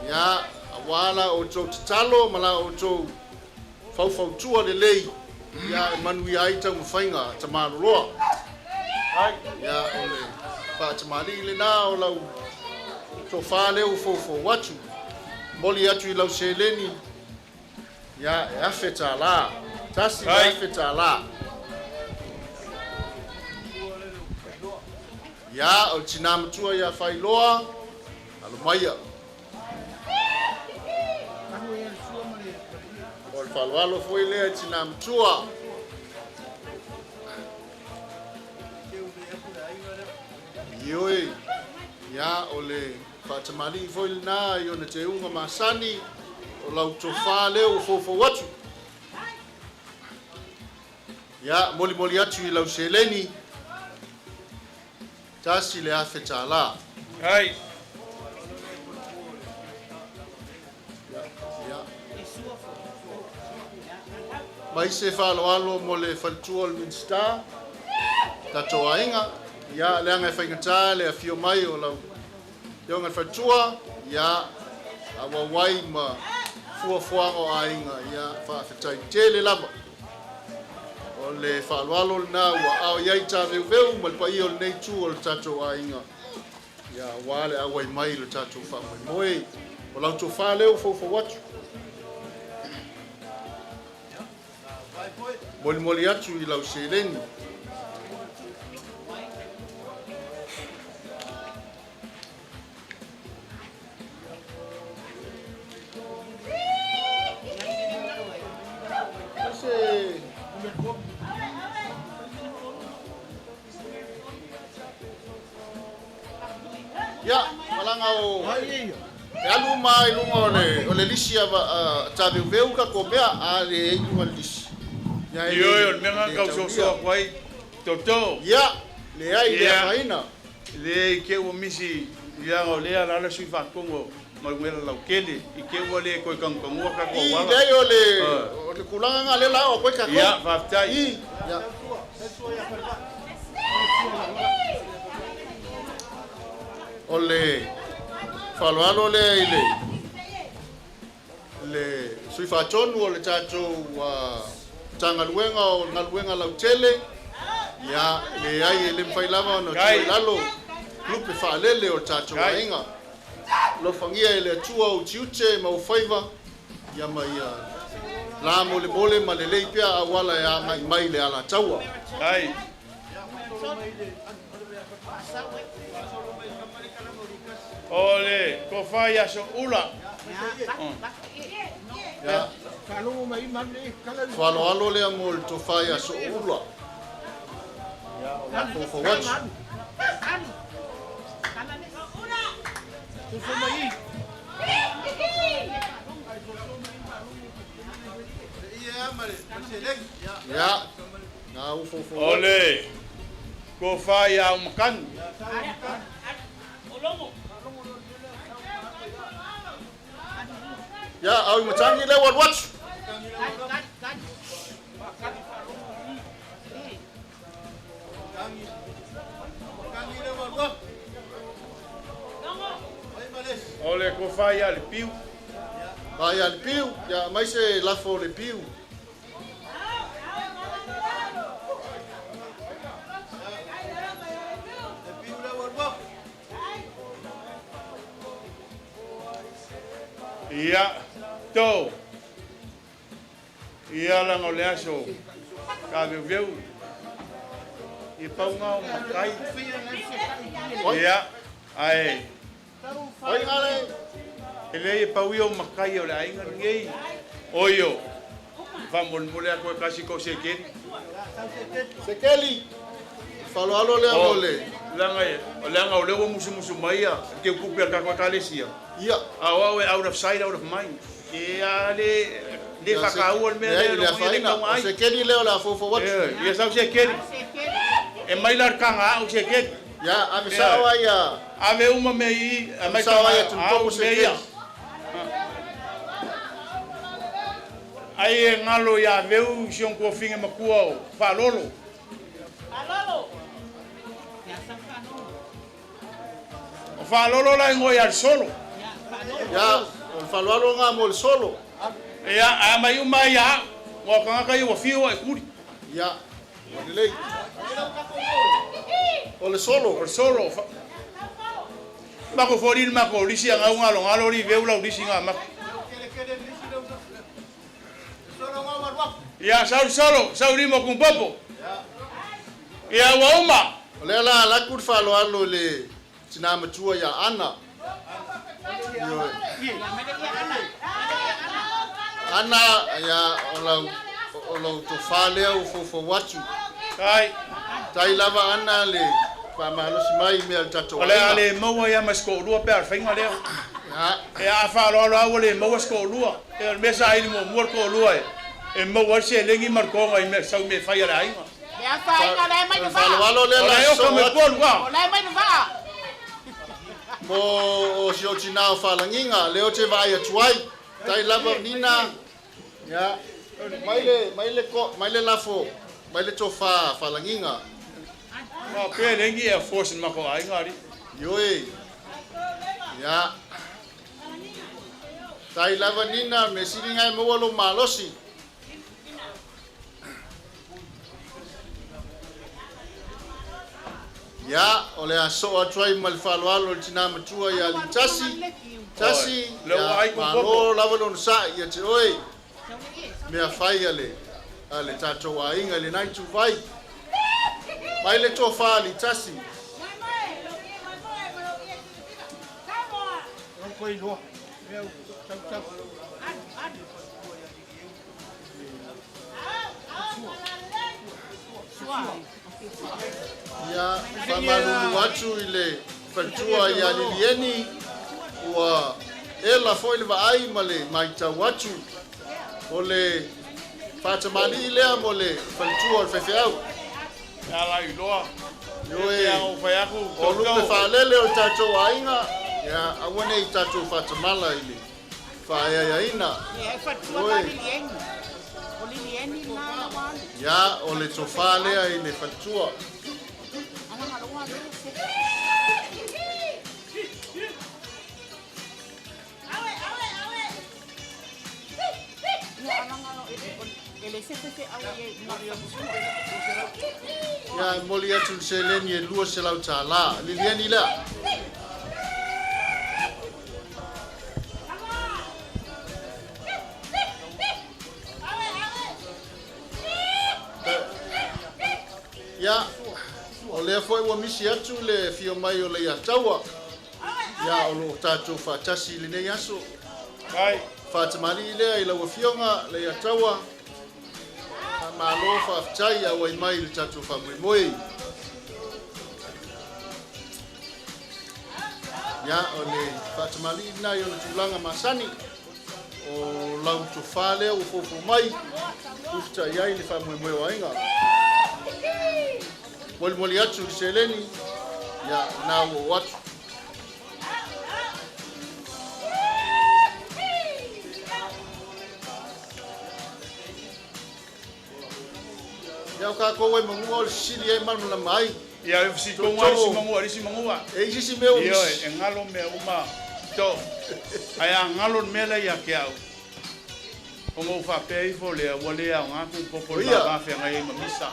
Ia, aua la outou tatalo ma la outou faufautua lelei, ia, e manuia ai taumafaiga a Tamaloloa. Ia, o le faatamalii lena o lau tofa lea ua foufou atu. Momoli atu i lau seleni, ia, e $1,000. $1,000. Ia, o le tina matua ia Failoa, alo maia. O le faaaloalo foi lea i tina matua. Ioe, ia, o le faatamalii foi lena i ona teuga masani, o lau tofa lea ua foufou atu. Ia, molimoli atu i lau seleni, $1,000. Ai. Ia, ia. Mai se faaaloalo mo le faletua o le Minisita, tatou aiga. Ia, leaga e faigata le afio mai o lau afioga i le faletua, ia, auauai ma fuafuaga o aiga, ia, faafetai tele lava. O le faaaloalo lena ua ao i ai taveuveu ma le paia o lenei itu o le tatou aiga, ia, aua le auai mai i le tatou faamoemoe. O lau tofa lea ua foufou atu. Molimoli atu i lau seleni. Se Ia, malaga o e alu uma lava i luga o le o le lisi a a taveuveu tatou mea, a leai i luga o le lisi. Ia e Ioe, o le mea le lena le tau taulia. soasoa atu ai, toto. Ia, leai le Ia, afaina. le i te ua misi i leaga o lea la la sui faatonu o Manuela Lautele, i te ua le toe tanutanua tatou I, auala. leai o le o le tulaga lena lea la o atu ai tatou. Ia, faafetai. I, ia. O le faaaloalo lea i le le sui faatonu o le tatou Matagaluega o Galuega Lautele, ia, leai e le mafai lava ona tuu Kai. i lalo lupe faalele o le tatou Kai. aiga. Alofagia e le Atua ou tiute ma ou faiva. Ia ma ia lamolemole ma lelei pea auala e agai mai i le Alataua. Ai. O le tofa ia Soula. Ia, faaaloalo lea mo le tofa ia Sooula. Ia, foufou atu. Ia, na ua foufou O atu. le tofa ia Aumakanu. Ia, Auimatagi lea ua alu atu. O le tofa ia Lepiu. A ia Lepiu, ia aumai se lafo o Lepiu. Ia, to. Ia laga o le aso taveuveu i pauga o matai. Ia, ae Oi gale. e leai e pau ia o matai o le aiga lenei. Oio, faamolemole atu e tasi kou sekeli. Sekeli. Faaaloalo lea mo le. Leaga leaga o lea ua musumusu mai ia teutupe a le tatou Ekalesia. Ia. A o au e out of sight, out of mind. Ia le le Ia, se- faataua le mea leai, lea, le logoina le afaina. tauga O ai. sekeli lea o le a foufou atu. Ioe, ia sau sekeli. E mai la le taga au sekeli. Ia, ave sao ai ia. Ave uma mea i i, aumai Sao ai taga atu topo au mea ia. sekeli. Ai e galo ia Veu si ona tuafine matua o Faalolo. O Faalolo la e igoa ia le Solo. Ia, o le faaaloalo lena mo le solo. Ia, ae aumai uma ai ia au. Ua o tagata ia ua fiu au e tuli. Ia, ua lelei. O le solo. O le Solo. Mako foli le mako lisi a gau galo galo li veu lau lisi ngā mako. Ia sau le Solo, sau lima kumpopo. Ia ua uma. O lea la alu atu le faaaloalo i le tinā matua ia Ana. Ioe. Ana, ia, o lau, o lau tofa lea ua foufou atu. Ai. Tai lava Ana le faamalosi mai i mea o le tatou O le a aiga. le maua ia ma se toalua pe a o le faiga lea. Ia. E a faaaloalo lava ua le maua se toalua. E o le mea sa ili muamua le toalua e e maua ai le seleni ma le toga i mea sau i mea e fai a le aiga. O le faaaloalo lea O la la e oka sosoo mai atu. Upolu a. Mo o si ou tinā o Faalagiga, lea ou te vaai atu ai. Tai lava Nina. Ia. Mai le, mai le, mai le lafo, mai le tofa Faalagiga. Faapea e leai ni Air Force i le matou aiga alii. Ioe. Ia. Tai lava Nina, mea sili lena e maua lou malosi. Ia, o le a soo atu ai ma le faaaloalo i le tinā matua ia Litasi. Tasi, Lea ua ia, ai malo Kupopo. lava le onosai ia te oe, mea fai a le, a le tatou aiga i lenai ituvai. Mai le tofa a Litasi. Ia, faamalulu atu i le faletua ia Lilieni, ua ela foi le vaai ma le matau atu, o le faatamalii lea mo le faletua o le faifeau. Ia la iloa. Ioe, Ia o fai atu o lupe tautau. faalele o le tatou aiga, ia aua ne i tatou faatamala i le faaeaeaina. Ioe. Ia, o le tofa lea i le faletua. Ia, e momoli atu le seleni e $200. Lilieni lea. lea foi ua misi atu le afio mai o Leiataua, ia, o lo o tatou faatasi i lenei aso. Faatamalii lea i lau Afioga Leiataua, faamalo faafetai auai mai i le tatou faamoemoe. Ia, o le faatamalii lena i ona tulaga masani. O lau tofa lea ua foufou mai, ufitai ai le faamoemoe o aiga. Molimoli atu le seleni, ia, na ua oo atu. Ia o tatou ai manua o le sili ai malamalama ai. Ia e fesili tonu lava isi manua, isi manua. E i isi mea ua misi. Ioe, e galo mea uma to. Ae a galo le mea lea ia te au, ona ou faapea ifo lea, ua le aoga Tuupopo i le ma va feagai ai ma Misa.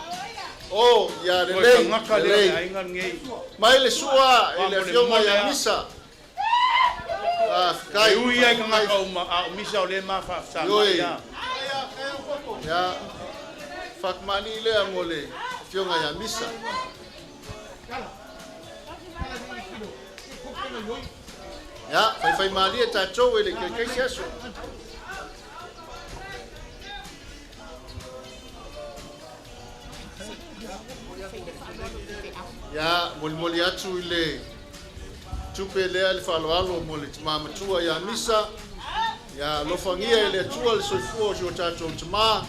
Oh, ia Toe lelei, tagata lea o le lelei. aiga lenei. Mai le sua i le afioga Faamolemole ia a. Misa. E Faafetai, ui lava i faafetai. tagata uma, a o Misa o lea e ma faafesagai Ioe. a. Ia, faatamalii lea mo le afioga ia Misa. Ia, faifaimalie tatou e le i taitai se aso. Ia, molimoli atu i le tupe lea le faaaloalo mo le tama matua ia Misa. Ia alofagia e le Atua le soifua o si o tatou tama.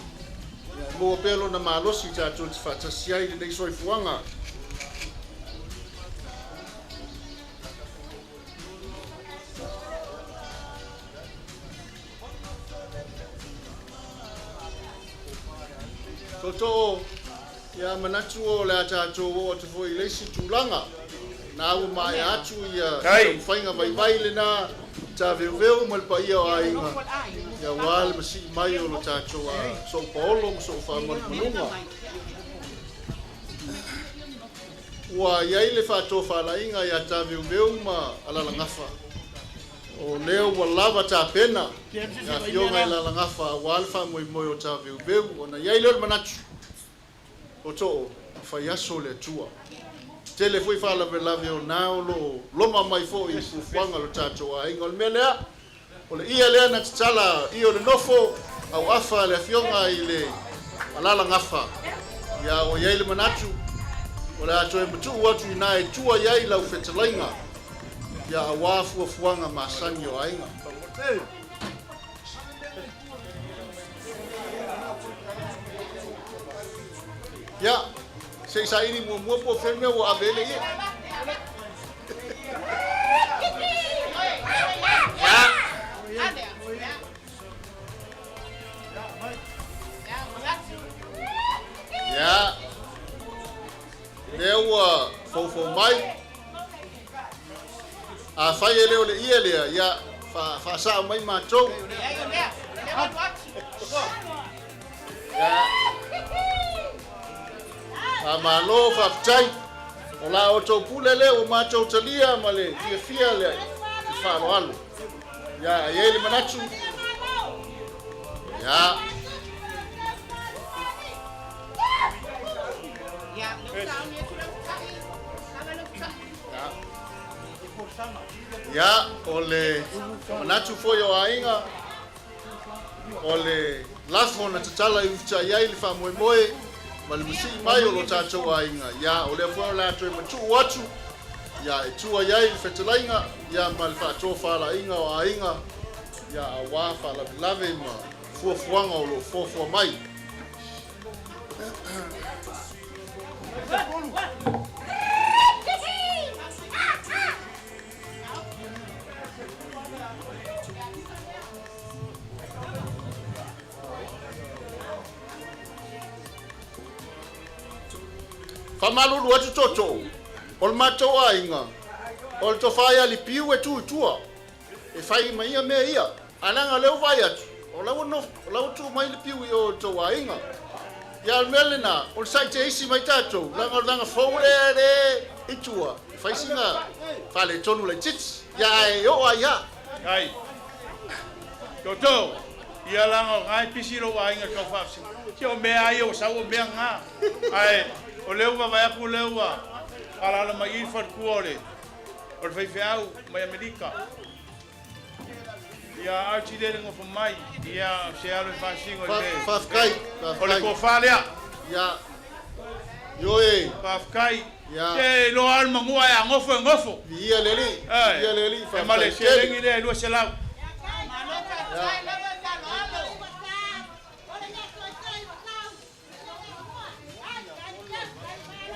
Ia maua pea lona malosi tatou te faatasi ai i lenei soifuaga. Tootoo, ia manatu o le a tatou oo atu foi i le isi tulaga. Na ua maea atu ia taumafaiga vaivai lena taveuveu ma le paia o aiga, ia aua le masii mai o lo tatou soopaolo ma soofaamalumaluga. Ua i ai le faatofalaiga ia Taveuveu ma Alalagafa. O lea ua lava tapena le afioga i Alalagafa aua le faamoemoe o Taveuveu, ona i ai lea o le manatu, o too, e fai aso le Atua. Tele foi faalavelave o na o lo o loma mai foi i fuafuaga o le tatou aiga. O le mea lea, o le ia lea na tatala i o le nofo auafa le afioga i le Alalagafa. Ia ua i ai le manatu, o le a toe matuu atu i ina e tua i ai lau fetalaiga, ia aua fuafuaga masani o aiga. Ia, se i saili muamua po o fea le mea ua ave ai le ie. Ia, lea ua foufou mai. Afai e le o le ie lea, ia, faasao mai matou. Ia, faamalo, faafetai. O la outou pule lea ua matou talia ma le fiafia le faaaloalo. Ia, e i ai le manatu. Ia. Ia, o le manatu foi o aiga, o le lafo na tatala i ufitai ai le faamoemoe ma le masii mai o lo tatou aiga. Ia, o lea foi o le a toe matuu atu, ia, e tua i ai le fetalaiga, ia, ma le faatofalaiga o aiga, ia, aua faalavelave ma fuafuaga o lo o fuafua mai. Faamalulu atu tootoo, o le matou aiga, o le tofa ia Lipiu e tu i tua, e fai ma ia mea ia. Ae leaga o lea ua vaai atu, o la ua nofo, o la ua tu mai Lipiu i o i le tou aiga. Ia o le mea lena, o le sai teisi mai tatou, leaga o le vaega fou lea lea i tua, e fai sina faaletonu laitiiti. Ia ae oo lava i a. Ai. Tootoo, ia leaga o na e pisi lou aiga i le tau faafesili. Se o mea lava ia ua sau o mea na. Ae o lea ua vaavaai atu o lea ua Alaala mai i le faletua o le o le faifeau mai Amerika. Ia Archie lea le nofo mai, ia o se alo e faasino i le Faafetai, o le faafetai. tofa lea. Ia, ioe. Faafetai. Ia. Se iloa lava le manua ae a nofo e nofo. Viia le Alii, viia le Alii, E ma le faafetai tele. seleni lea e 200.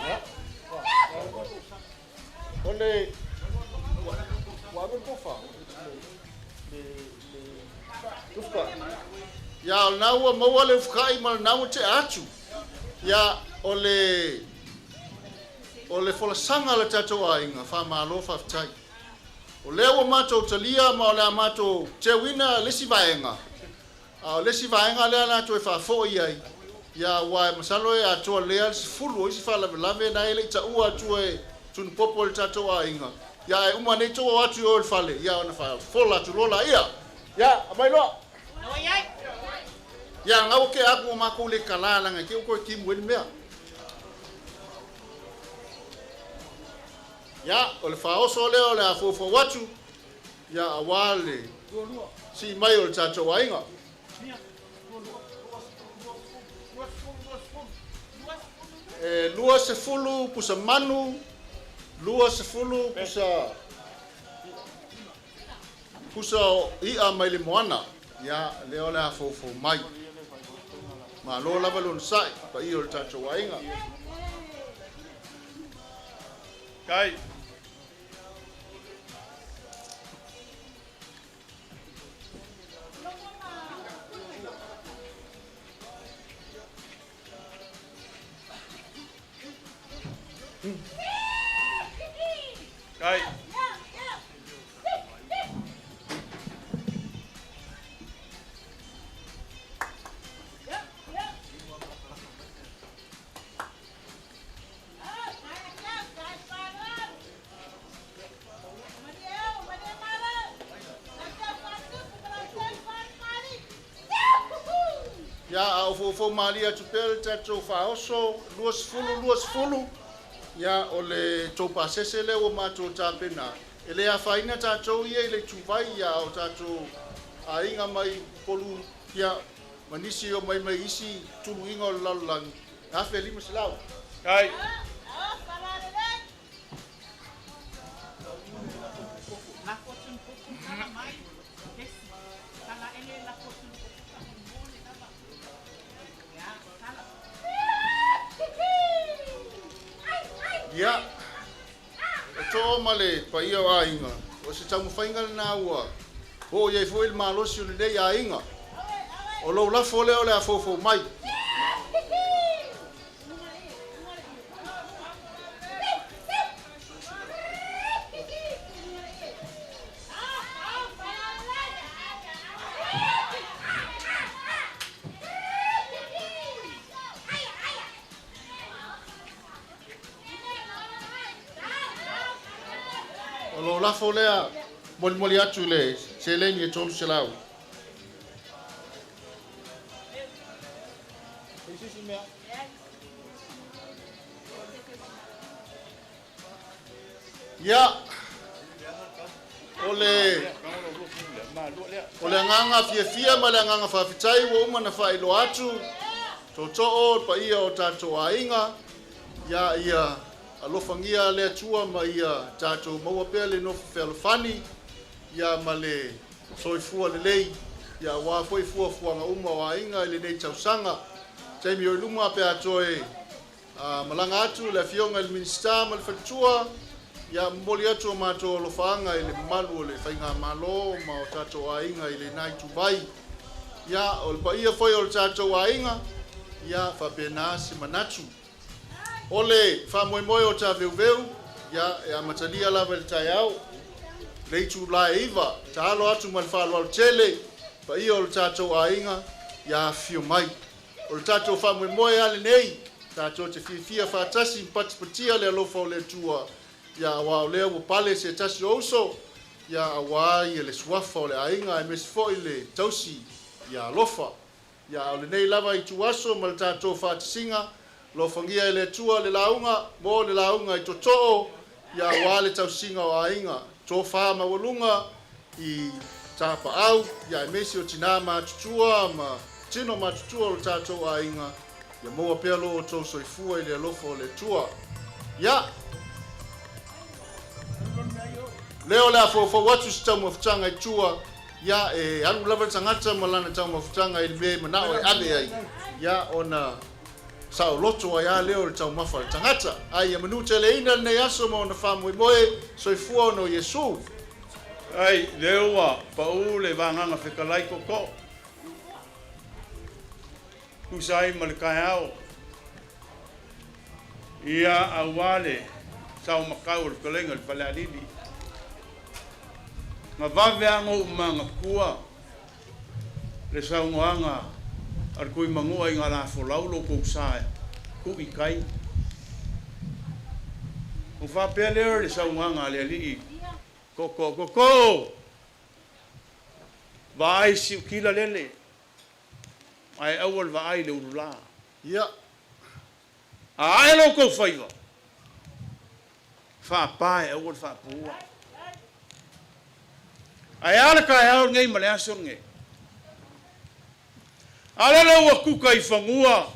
Ia. O le ua ave le tofa le le ufukai. Ia o lena ua maua le ufukai ma lena ua tea atu. Ia o le o le folasaga a le tatou aiga, faamalo faafetai. O lea ua matou talia ma o le a matou teuina le isi vaega, A o le isi vaega lea o le a toe faafoi ai, ia, aua e masalo e atoa lea le 10 o isi faalavelave na e le i taua atua e Tunupopo e le tatou aiga, ia, ae uma nei tou o atu i o i le fale, ia, ona faafola atu loa laia. Ia, aumai loa. Ia, gau ke aku o makou le kala langa ke o koe kimu ai le mea. Ia, o le faaoso lea o le a foufou atu, Ia aua le sii mai o le tatou aiga. E 20 pusa manu, 20 pusa pusa o i'a mai le moana. Ia, lea o le a foufou mai. Malo lava le onosai, paia o le tatou aiga. Kai. Kai. Ia, a o foufou malie atu pea le tatou faaoso, 20, 20, ia, o le tou pasese lea ua matou tapena. E le afaina tatou ia i le ituvai, ia, a o tatou aiga mai Upolu, ia, ma nisi e omai mai isi tuluiga o le lalolagi, 1500. Kai. Ia, e to'o ma le paia o aiga, o se taumafaiga lena ua oo i ai foi le malosi o lenei aiga. O lou lafo lea o le a foufou mai. O lou lafo lea molimoli atu i le seleni e 300. Ia, o le, o le agaga fiafia ma le agaga faafetai ua uma ona faailoa atu, tootoo le paia o tatou aiga, ia, ia alofagia le Atua ma ia tatou maua pea le nofo fealofani, ia ma le soifua lelei, ia aua foi fuafuaga uma o aiga i lenei tausaga. Taimi o i luma pe a toe A malaga atu le Afioga i le Minisita ma le Faletua, ia momoli atu o matou alofaaga i le mamalu o le Faigamalo ma o tatou aiga i lena ituvai. Ia, o le paia foi o le tatou aiga, ia faapena se manatu. O le faamoemoe o Taveuveu, ia, e amatalia lava i le taeao, le itula e 9, taalo atu ma le faaaloalo tele, paia o le tatou aiga, ia afifio mai. O le tatou faamoemoe lava lenei, tatou te fiafia faatasi ma patipatia le alofa o le Atua, ia aua o lea ua pale se tasi o uso, ia aua ia le suafa o le aiga aemaise foi le tausi ia alofa. Ia a o lenei lava ituaso ma le tatou faatasiga, Alofagia e le Atua le lauga mo le lauga i Tootoo, ia aua le tausiga o aiga, tofa maualuga i tapaau, ia aemaise o tina matutua ma tino matutua o lo tatou aiga, ia maua pea lo outou soifua i le alofa o le Atua. Ia, lea o le a foufou atu se taumafataga i tua, ia e alu lava le tagata ma lana taumafataga i le mea e manao e ave ai, ia ona saoloto ai lava lea o le taumafa a le tagata. Ae ia manuteleina lenei aso ma ona faamoemoe, soifua ona o Iesu. Ai, lea ua pau le vagaga fetalai tootoo, tusa ai ma le taeao, ia aua le saomakau o le fetalaiga i le Falealili. Na vave lava ona ou manatua le saunoaga a le Tuimanua ina la folau lo outou sa e tuu i tai. Ona faapea lea o le saunoaga a le alii, Tootoo, tootoo, vaai siutila lele, ae aua le vaai i le ulula. Ia. A ae lo outou faiva, faapa e aua le faapuua. Ae a le taeao lenei ma le aso lenei? A lele ua tuka i fanua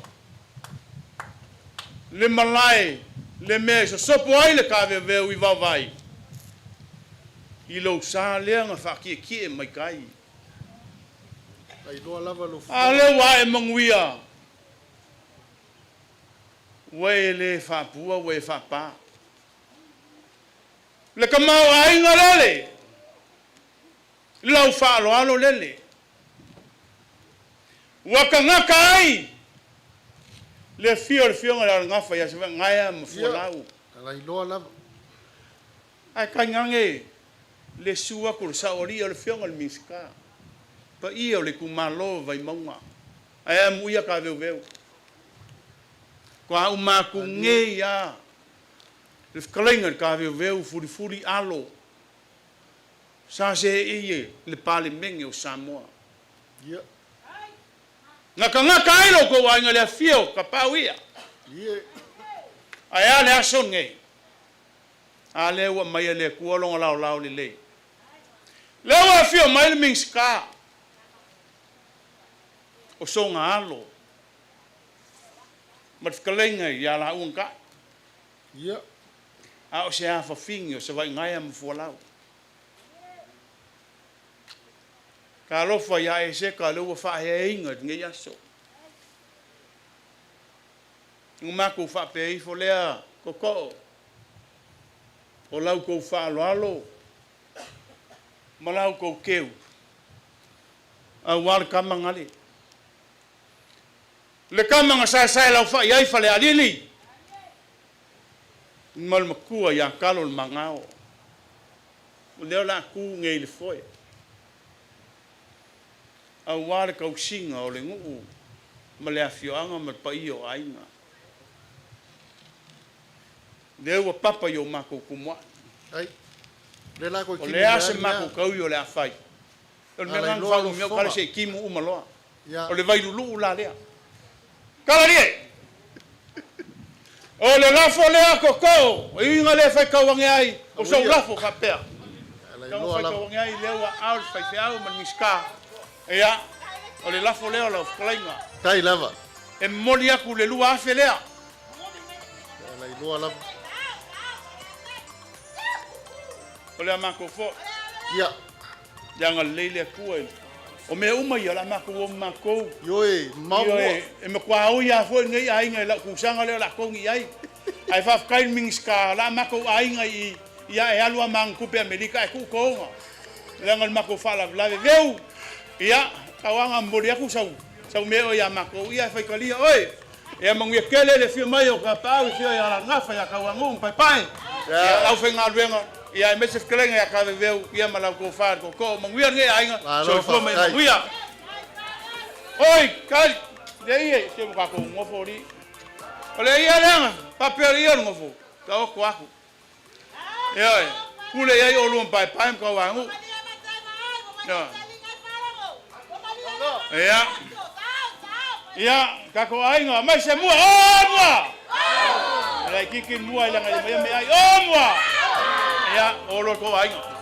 le malae, le mea e sosopo ai le taveaveu i vaovai, i lou sa lea na faatietie mai tai. Lailoa lava lou A fofoga. lea ua ae manuia, ua e le faapua ua e faapa. Le tamaoaiga lele, lau faaaloalo lele, ua tagata ai le afio o le Afioga i le Alagafa ia Savaii ma Ia, Fualau. lailoa lava. Ae tainane le susu atu o le saoalii o le Afioga i le Minisita, paia o le itumalo o Vaimauga, ae amuia taveuveu. Faatoa uma atu Malie. nei lava le fetalaiga i le taveuveu fulifuli alo sa seei i le Palemene o Samoa. Ia. Gakagaka ai lo outou aiga i le afio o Tapaau ia. Ie. Ae a le aso lenei? A lea ua aumai e le Atua lona laolao lelei. Lea ua afio mai le Minisita o soga alo ma le fetalaiga ia Lauga Ta'i. Ia. A o se afafine o Savaigaea ma Fualau. Talofa ia Eseka lea ua faaeaina i lenei aso. Ona matou faapea ifo lea, Tootoo, o la outou faaaloalo ma la outou teu, aua le tama gale. Le tama na saesae laufai ai Falealili ma le matua ia Talo le Magao. O lea o le a tu nei i le foe, aua le tausiga o le nuu ma le afioaga ma le paia o aiga. Lea ua papa i o matou tumuai. Ai. Lea la koe O kimu le a mea se ai matou mea. taui o le a fai. O le A mea lena na lailoa lou faaulumiau kala fofoga. se i timu uma loa. Ia. O le vailuluu la lea. Kala lie! O le lafo lea tootoo, o iuga le faitau ane ai, o sou Auia. lafo faapea. A Tau lailoa lava. faitau ane ai lea ua ao le faifeau ma le Minisita. Ia, o le lafo lea o lau fetalaiga. Tai lava. E momoli atu le 2000 lea. A lailoa lava. O le a matou foi. Ia. Ia agalelei le Atua i o mea uma ia o le a matou o ma matou. Ioe, mamao Ioe, mua. e matua oi lava foi lenei aiga i lau tausaga lea o le a togi i ai. Ae faafetai i le Minisita, o le a matou aiga i ia e alu lava ma ana tupe Amerika ae tuu toga. Leaga o le matou faalavelave. Veu! Ia, tau lava ona momoli atu sau, sau mea oe ia matou, ia e faitalia oe. Ia manuia tele le afio mai o Tapaau, afio ia Alagafa, ia Tauanu'u ma Paepae, ia le aufaigaluega, ia aemaise le fetalaiga ia Taveveu, ia ma lau tofa le tootoo. Manuia lenei aiga, Malo soifua ma ia faafetai. manuia. Oi, kali, le ia, se ua tatou nofo alii. O le ia lea na faapea o le ia o le nofo, taoto aku. Ioe, pule i ai oulua ma Paepae ma Tauanu'u. Ioe. Ia. Ia, tatou aiga, aumai se mua, o mua! E laitiiti mua i leaga e mai meaai, o mua! Ia, o lo tou aiga.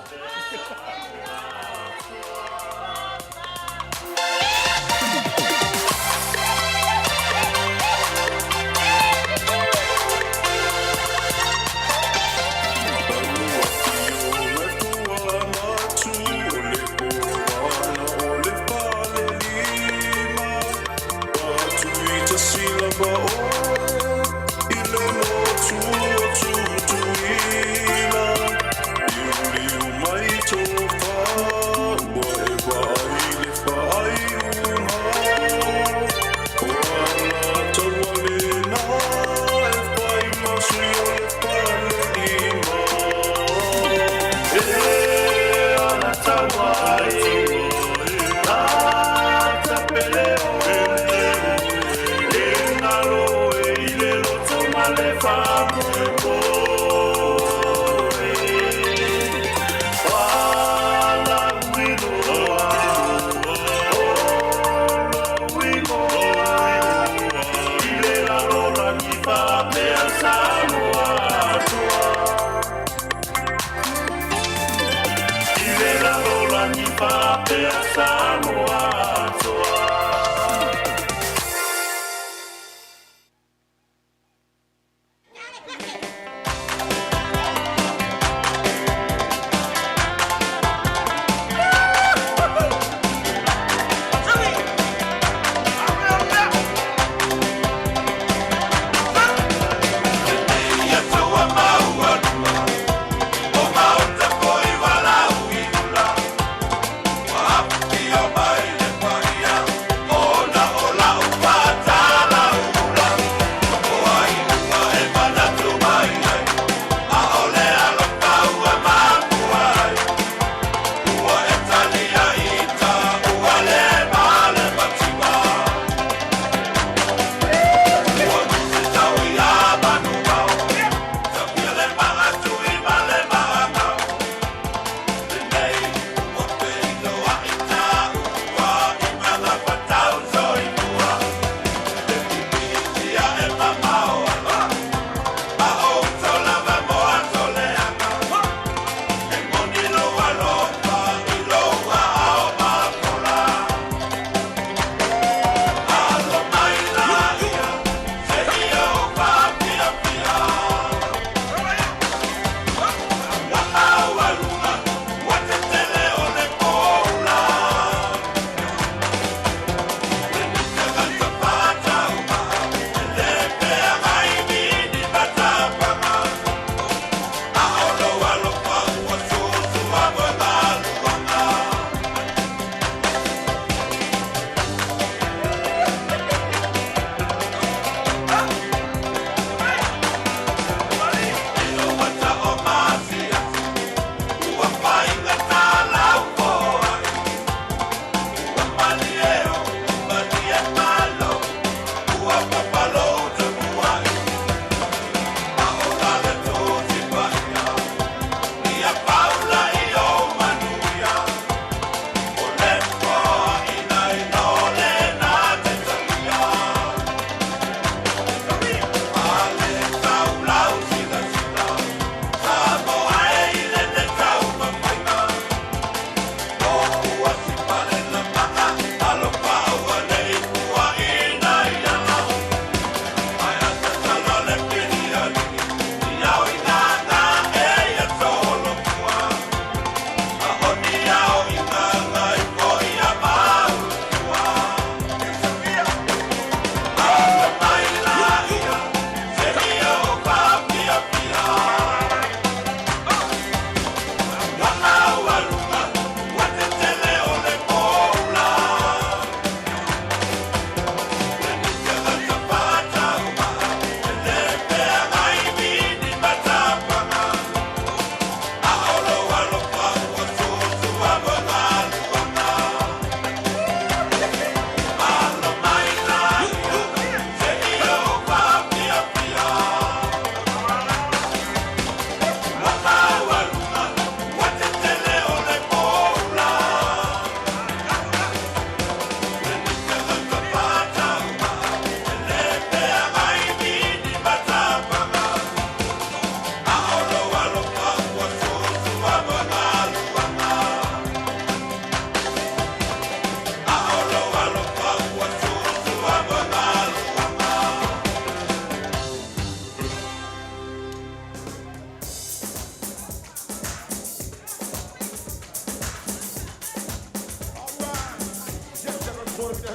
Welcome to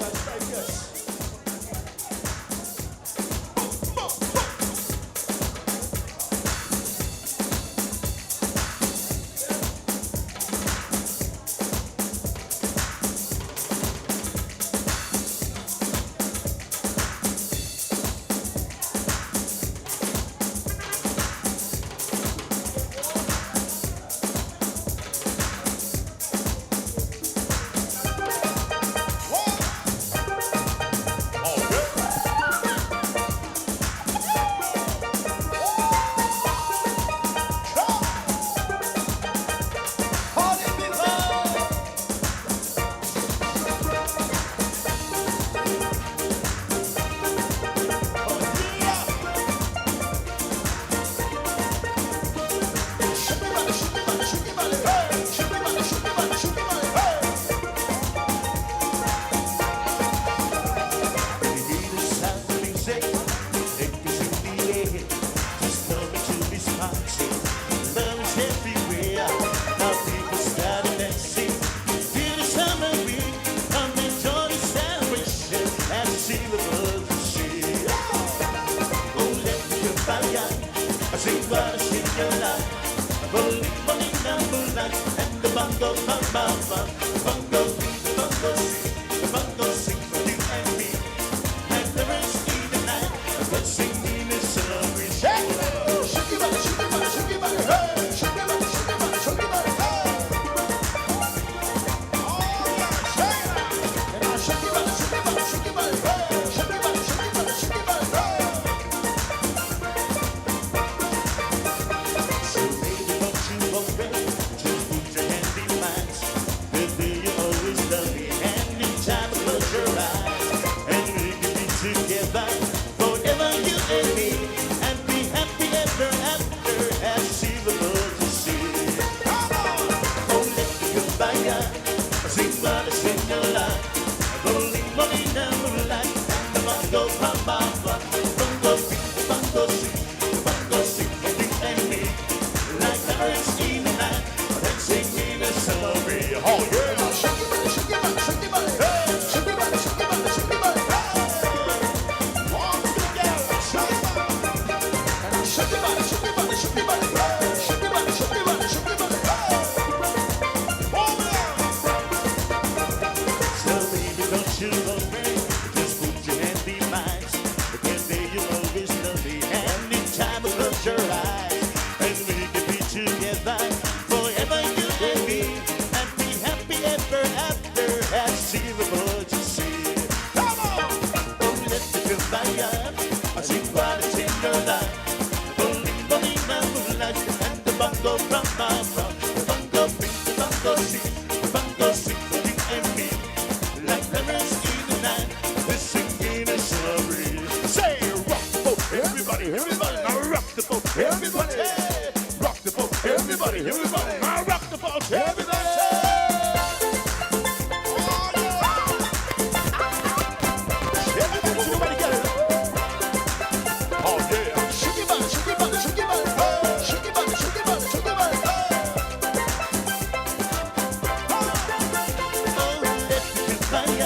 Las Vegas. Party people! Shake your body, shake your body, shake your body, hey! Shake your body, shake your body, shake your body, hey! When you hear the sound of music, it is in the air. Just come into this party. Love is everywhere. Now people start dancing. Feel the summer wind. Come and join the celebration as you see the birds sing. Oh, let your fire. I sing what I sing your life. Rolling, rolling down the light and the bongo, bum, bum, bum. Bongo, beat, the bongo, sing, the bongo, sing for you and me. Like the rest in the night, but singing is celebration. Shake your body, shake your body, shake your body, hey! Shake your body, shake your body, shake your body, hey! Oh, yeah, shake it! And I shake your body, shake your body, shake your body, hey! Shake your body, shake your body, shake your body, hey! So baby, don't you worry, just put your hand in mine. Baby, you always love me, anytime I close your eyes. And we can be together forever, you and me, and be happy ever after. As see the world you see. Oh, let the goodbye, sing what I sing a lot. Rolling money down the light, and the bongo, bum, bum, bum. Bongo, beat, the bongo, sing, the bongo, sing for you and me. Like lovers in the night, dancing in a summer. Oh, yeah. Shake your body, shake your body, shake your body, hey! Shake your body, shake your body, shake your body, hey! Walk together, shake your body. And I shake your body, shake your body, shake your body, hey! Shake your body, shake your body, shake your body, hey! Oh, yeah! So baby, don't you worry, just put your hand in mine. Because there you always love me, anytime I close your eyes. And we can be together forever, you and me, and be happy ever after. And see the world you see. Come on! Oh, let the goodbye, I see what is in your life. Rolling, rolling down the light, and the bongo from my from. The bongo beat, the bongo sing, the bongo sing for you and me. Like lovers in the night, we're singing a story. Say, rock the boat, everybody, everybody, now rock the boat, everybody, rock the boat, everybody, everybody, now rock the boat, everybody. Oh, yeah! Everybody, everybody get it. Oh yeah. Shake your body, shake your body, shake your body, hey! Shake your body, shake your body, shake your body, hey! Oh, let the goodbye,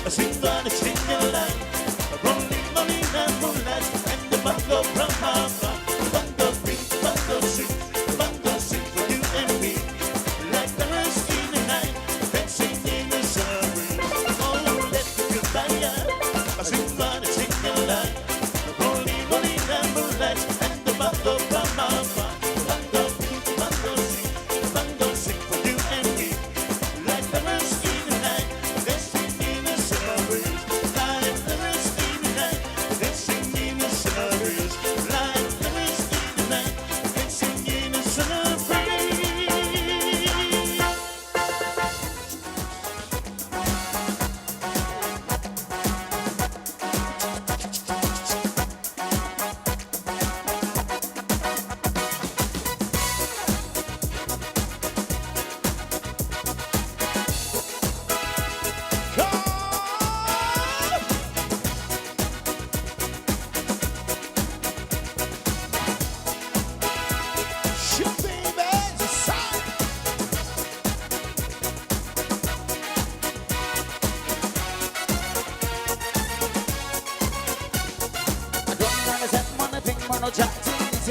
I sing what is in your life. Rolling, rolling down the light, and the bongo from my from. The bongo beat, the bongo sing, the bongo sing for you and me. Like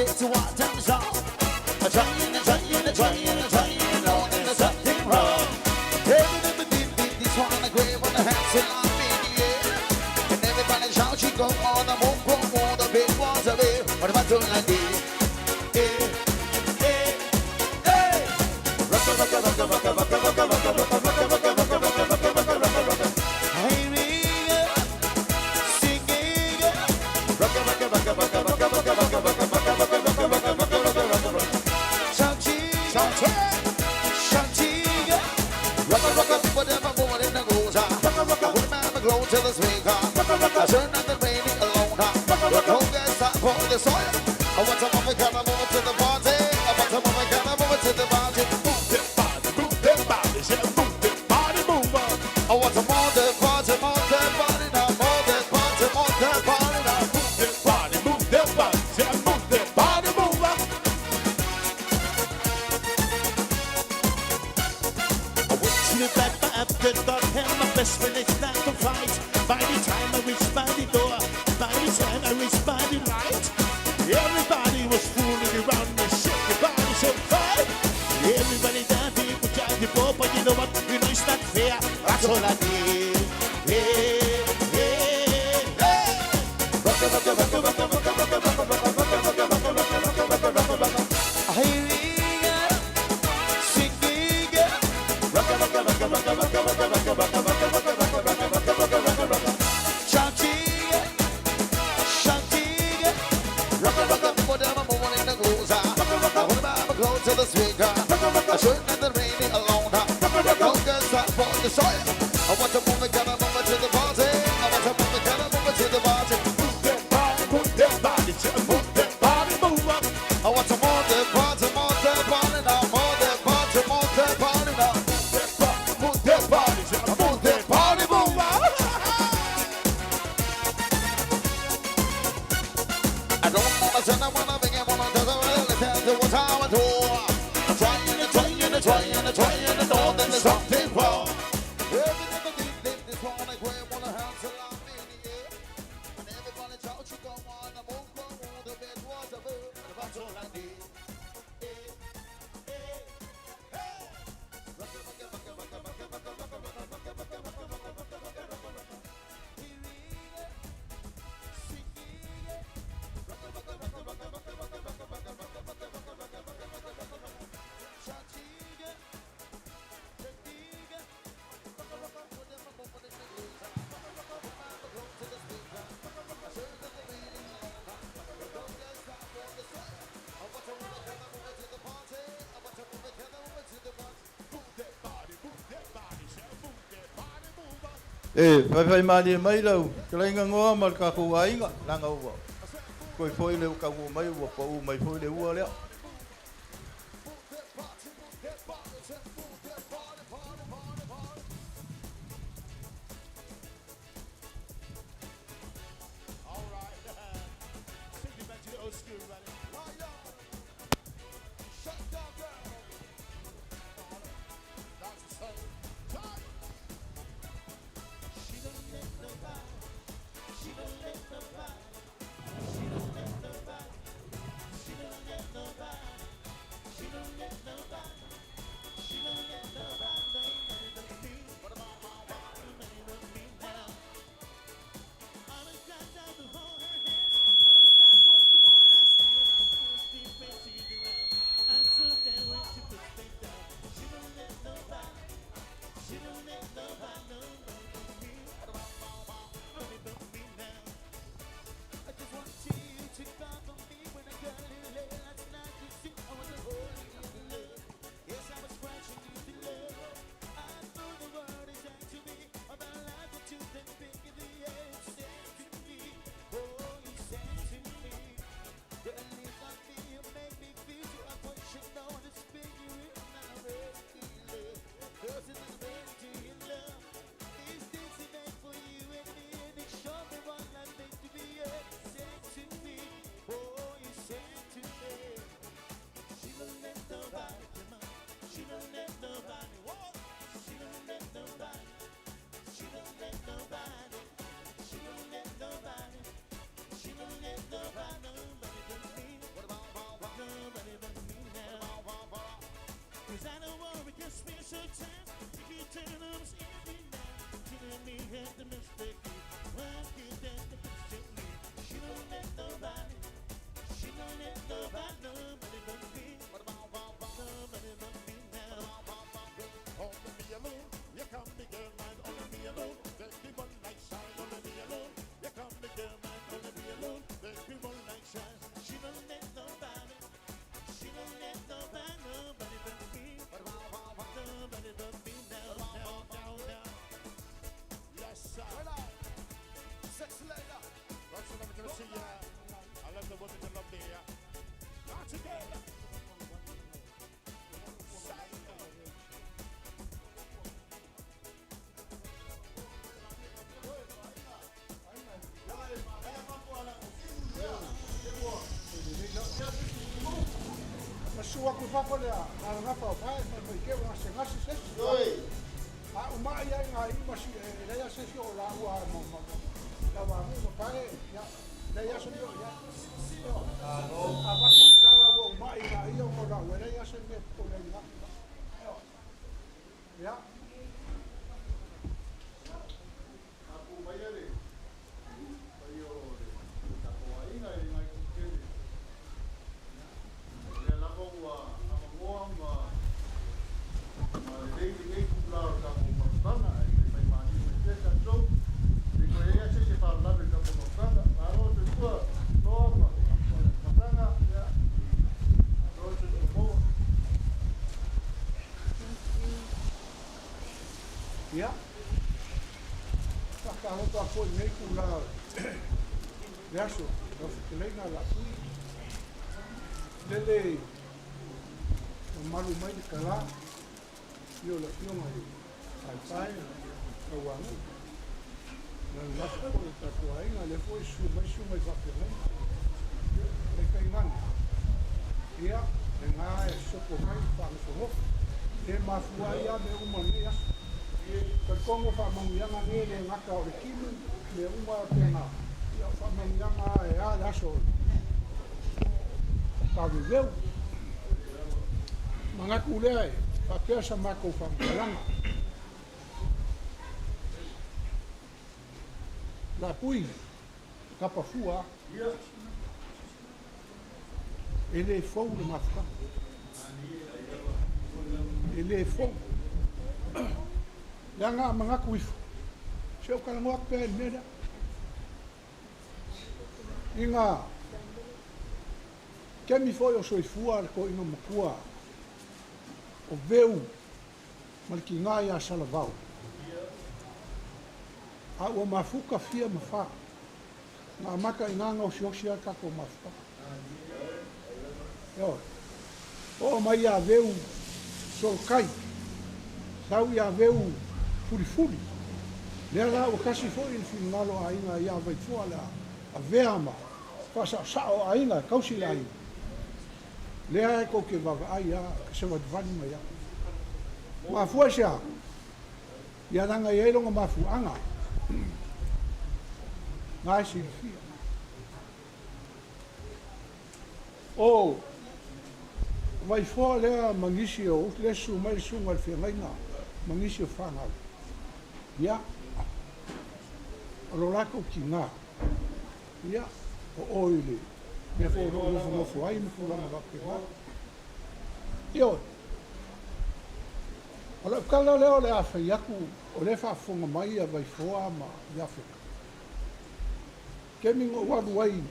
to what time's on. I'm trying and trying and trying and trying and know there's something wrong. Everybody did this one, I grab on the hands and I'm in the air. And everybody shout, she go on the move, go on the big ones of it. What about to like this? Eh, eh, eh. Rocka, rocka, rocka, rocka, rocka, rocka, rocka, rocka, rocka, rocka, rocka, rocka, rocka, rocka, rocka, rocka. Hey, singing. Rocka, rocka, rocka, rocka, rocka, rocka, rocka, rocka, rocka, rocka, rocka, rocka, rocka, rocka, rocka, rocka. Shouting, shouting, rocka, rocka, whatever woman in the goes. Rocka, rocka, with my glow to the speaker. I turn on the radio alone. Don't get stop for the soil. I want to move it, gotta move it to the party. I want to move it, gotta move it to the party. Move that body, move that body, say move that body, move on. I want to move the party, move the body now, move the party, move the body now. Move that body, move that body, say move that body, move on. I went to the back by after dark and my best friend is not to fight. By the time I reached by the door, by the time I reached by the light, everybody was fooling around me, shake your body so fine. Everybody down here put down the ball, but you know what? You know it's not fair. That's all I did. Hey, hey, hey. Rocka, rocka, rocka, rocka, rocka, rocka, rocka, rocka, rocka, rocka, rocka, rocka, rocka, rocka, rocka. Hey, singing. Rocka, rocka, rocka, rocka, rocka, rocka, rocka, rocka, rocka, rocka, rocka, rocka, rocka, rocka, rocka, rocka. Shouting, shouting. Rocka, rocka, whatever woman in the goes. Rocka, rocka, with my clothes to the speaker. I turn on the radio alone. Don't get stop for the soil. I want to move it, gotta move it to the party. I want to move it, gotta move it to the party. Move that body, move that body, say move that body, move on. I want to move the party, move the party now, move the party, move the party now. Move that body, move that body, say move that body, move on. I don't wanna turn, I wanna be, I wanna tell the tell the what I do. I'm trying and trying and trying and trying and know that there's something wrong. Everybody live this one, I grab one hand till I'm in the air. And everybody shout, you go on, the move, go on, the bed was a move, that's all I need. Eh, eh, hey. Rocka, rocka, rocka, rocka, rocka, rocka, rocka, rocka, rocka, rocka, rocka, rocka, rocka, rocka, rocka, rocka. Move that body, move that body, say move that body, move on. E, faifai malie mai lau fetalaiga Goa ma le tatou aiga, leaga ua toe foi le taunuu mai ua paū mai foi le ua lea. All right. Take it back to the old school, buddy. She don't let nobody. She don't let nobody. She don't let nobody. She don't let nobody. Na susu atu i fafo le alagafa o pae fai mai ke ua gasegase se isi. A ou mai ai nai ma si e leai lava se isi o laua ma ma Lauanu'u ma Pae, ia, leai lava se mea o i ai. Ioe. A avatu le tala ua ou mai nai ia ona o laua, e leai lava se mea e popole ai i lena tulaga. Ioe. Ia. Tapu mai le paia o le tatou aiga i lenei itu tele. O lea lava ua avanoa ma lelei lenei itula o le tatou mafutaga, ae se i fai malie mai pea tatou. E le toe i ai lava se isi e faalavelave i le tatou mafutaga. Malo le soifua, Noa ma Mataga, ia, malo le soifua maua. Ia, faatalofa atu foi i lenei itula o le aso i lau fetalaiga Lapui, lele mamalu mai le tala i o le Afioga i le Paepae o Tauanu'u, le lalolasi foi o le tatou aiga, lea foi e susu mai susuga i faafeagaiga. Le tainane, ia, lena e sopo mai le faanofonofo, le mafua ai lava mea uma o lenei aso. Talitonu o faamanuiaga nei e le gata o le timu, mea uma lava pena, ia o faamanuiaga lava e a le aso o Paveveu. Manatu lea e faapea sa matou faamatalaga. Lapui, tapa fua a. E le fou le mafutaga. E le fou. Leaga a manatu ifo, se ou talanoa atu pea i le mea lea. Ina kemi foi o soifua le toeaina matua o Veu ma le tiga ia Salavao, a ua mafuta fia ma fa. Na amata i ina na osiosi ai le tatou mafutaga. Ioe. Oo mai ia Veu Solokai, sau ia Veu Fulifuli. Lea la ua tasi foi le finagalo o aiga ia Vaifoa le a avea ma faasaosao o aiga e tausi le aiga. Lea e tou te vaavaai lava e savalivali mai lava. Mafua i se a? Ia leaga e i ai lona mafuaaga na e silafia. O Vaifoa lea ma nisi o lea susu mai le susuga i le feagaiga ma nisi o fanau, ia, o lo latou tiga, ia, o oe i le mea foi o lo o nofonofo ai ma tulaga faapena. Ioe. O lau tala lea o le a fai atu, o lea e faafofoga mai ia Vaifoa ma Iafeta. Taimi na ou alu ai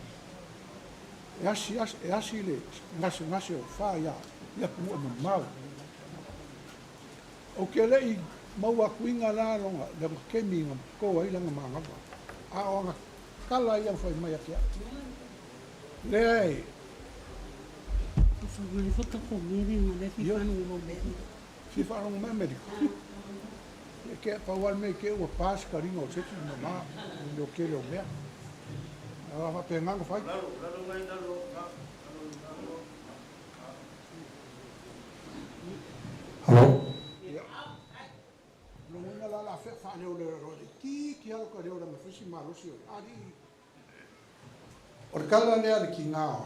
e asi, e asi le gasegase o fa ia, i atunuu e mamao. Ou te le i maua atuina la lona, lona taimi na to ai lana manava. A o ana tala ia na fai mai ia te au. Lea e. Ioe. Fia faalogo mai Amerika. E ke pau lava le mea i te ua pa se taliga o se isi mama i le tele o mea. A faapena ona fai. Ia. Lona uiga la o le a faaleoleo laitiiti lava lota leo leaga e fai si malosi o le alii. O le tala lea a le tiga na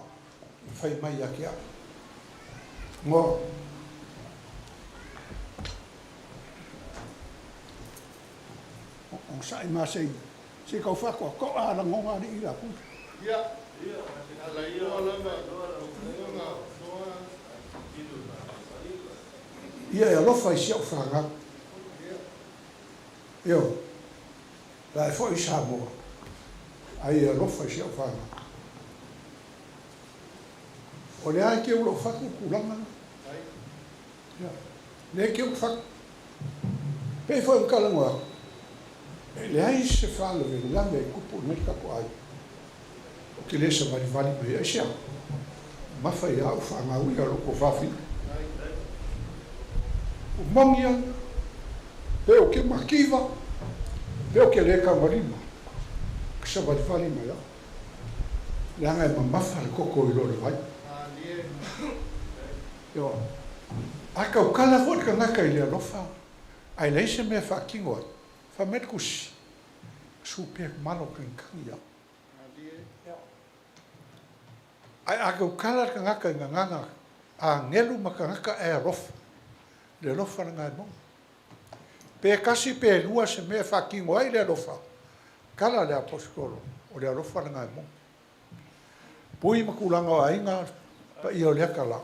fai mai ia te au. Ngo. Onosai ma se i se i tau faatoatoa a lagona alii la pule. Ia, ala iloa lava i luga noa. Ia e alofa i si au fanau. Ioe, la e foi i Samoa, a ia e alofa i si au fanau. O lea e keu lou fatu le tulaga lea. Ioe, lea e keu le fatu. Pei foi ona talanoa atu, e leai se faalavelave e tupu i nei le tatou aiga. Ou te le savalivali mai ai se atu, mamafa ia au fanau ia lou toafafine. Ua moni ai, pe ou te mativa, pe ou te le taugalima, ou te savalivali mai au, leaga e mamafa le toto i lo le vai. Ioe. A tautala foi le tagata i le alofa, ae leai se mea e faatino ai, fai mai le tusi, Supe malo kanikani au. Ae a tautala le tagata i gagana agelu ma tagata ae alofa, le alofa lena e maua. Pe tasi pe lua se mea e faatino ai le alofa, tala le aposetolo, o le alofa lena e maua. Pui ma tulaga o aiga, le paia o lea tala,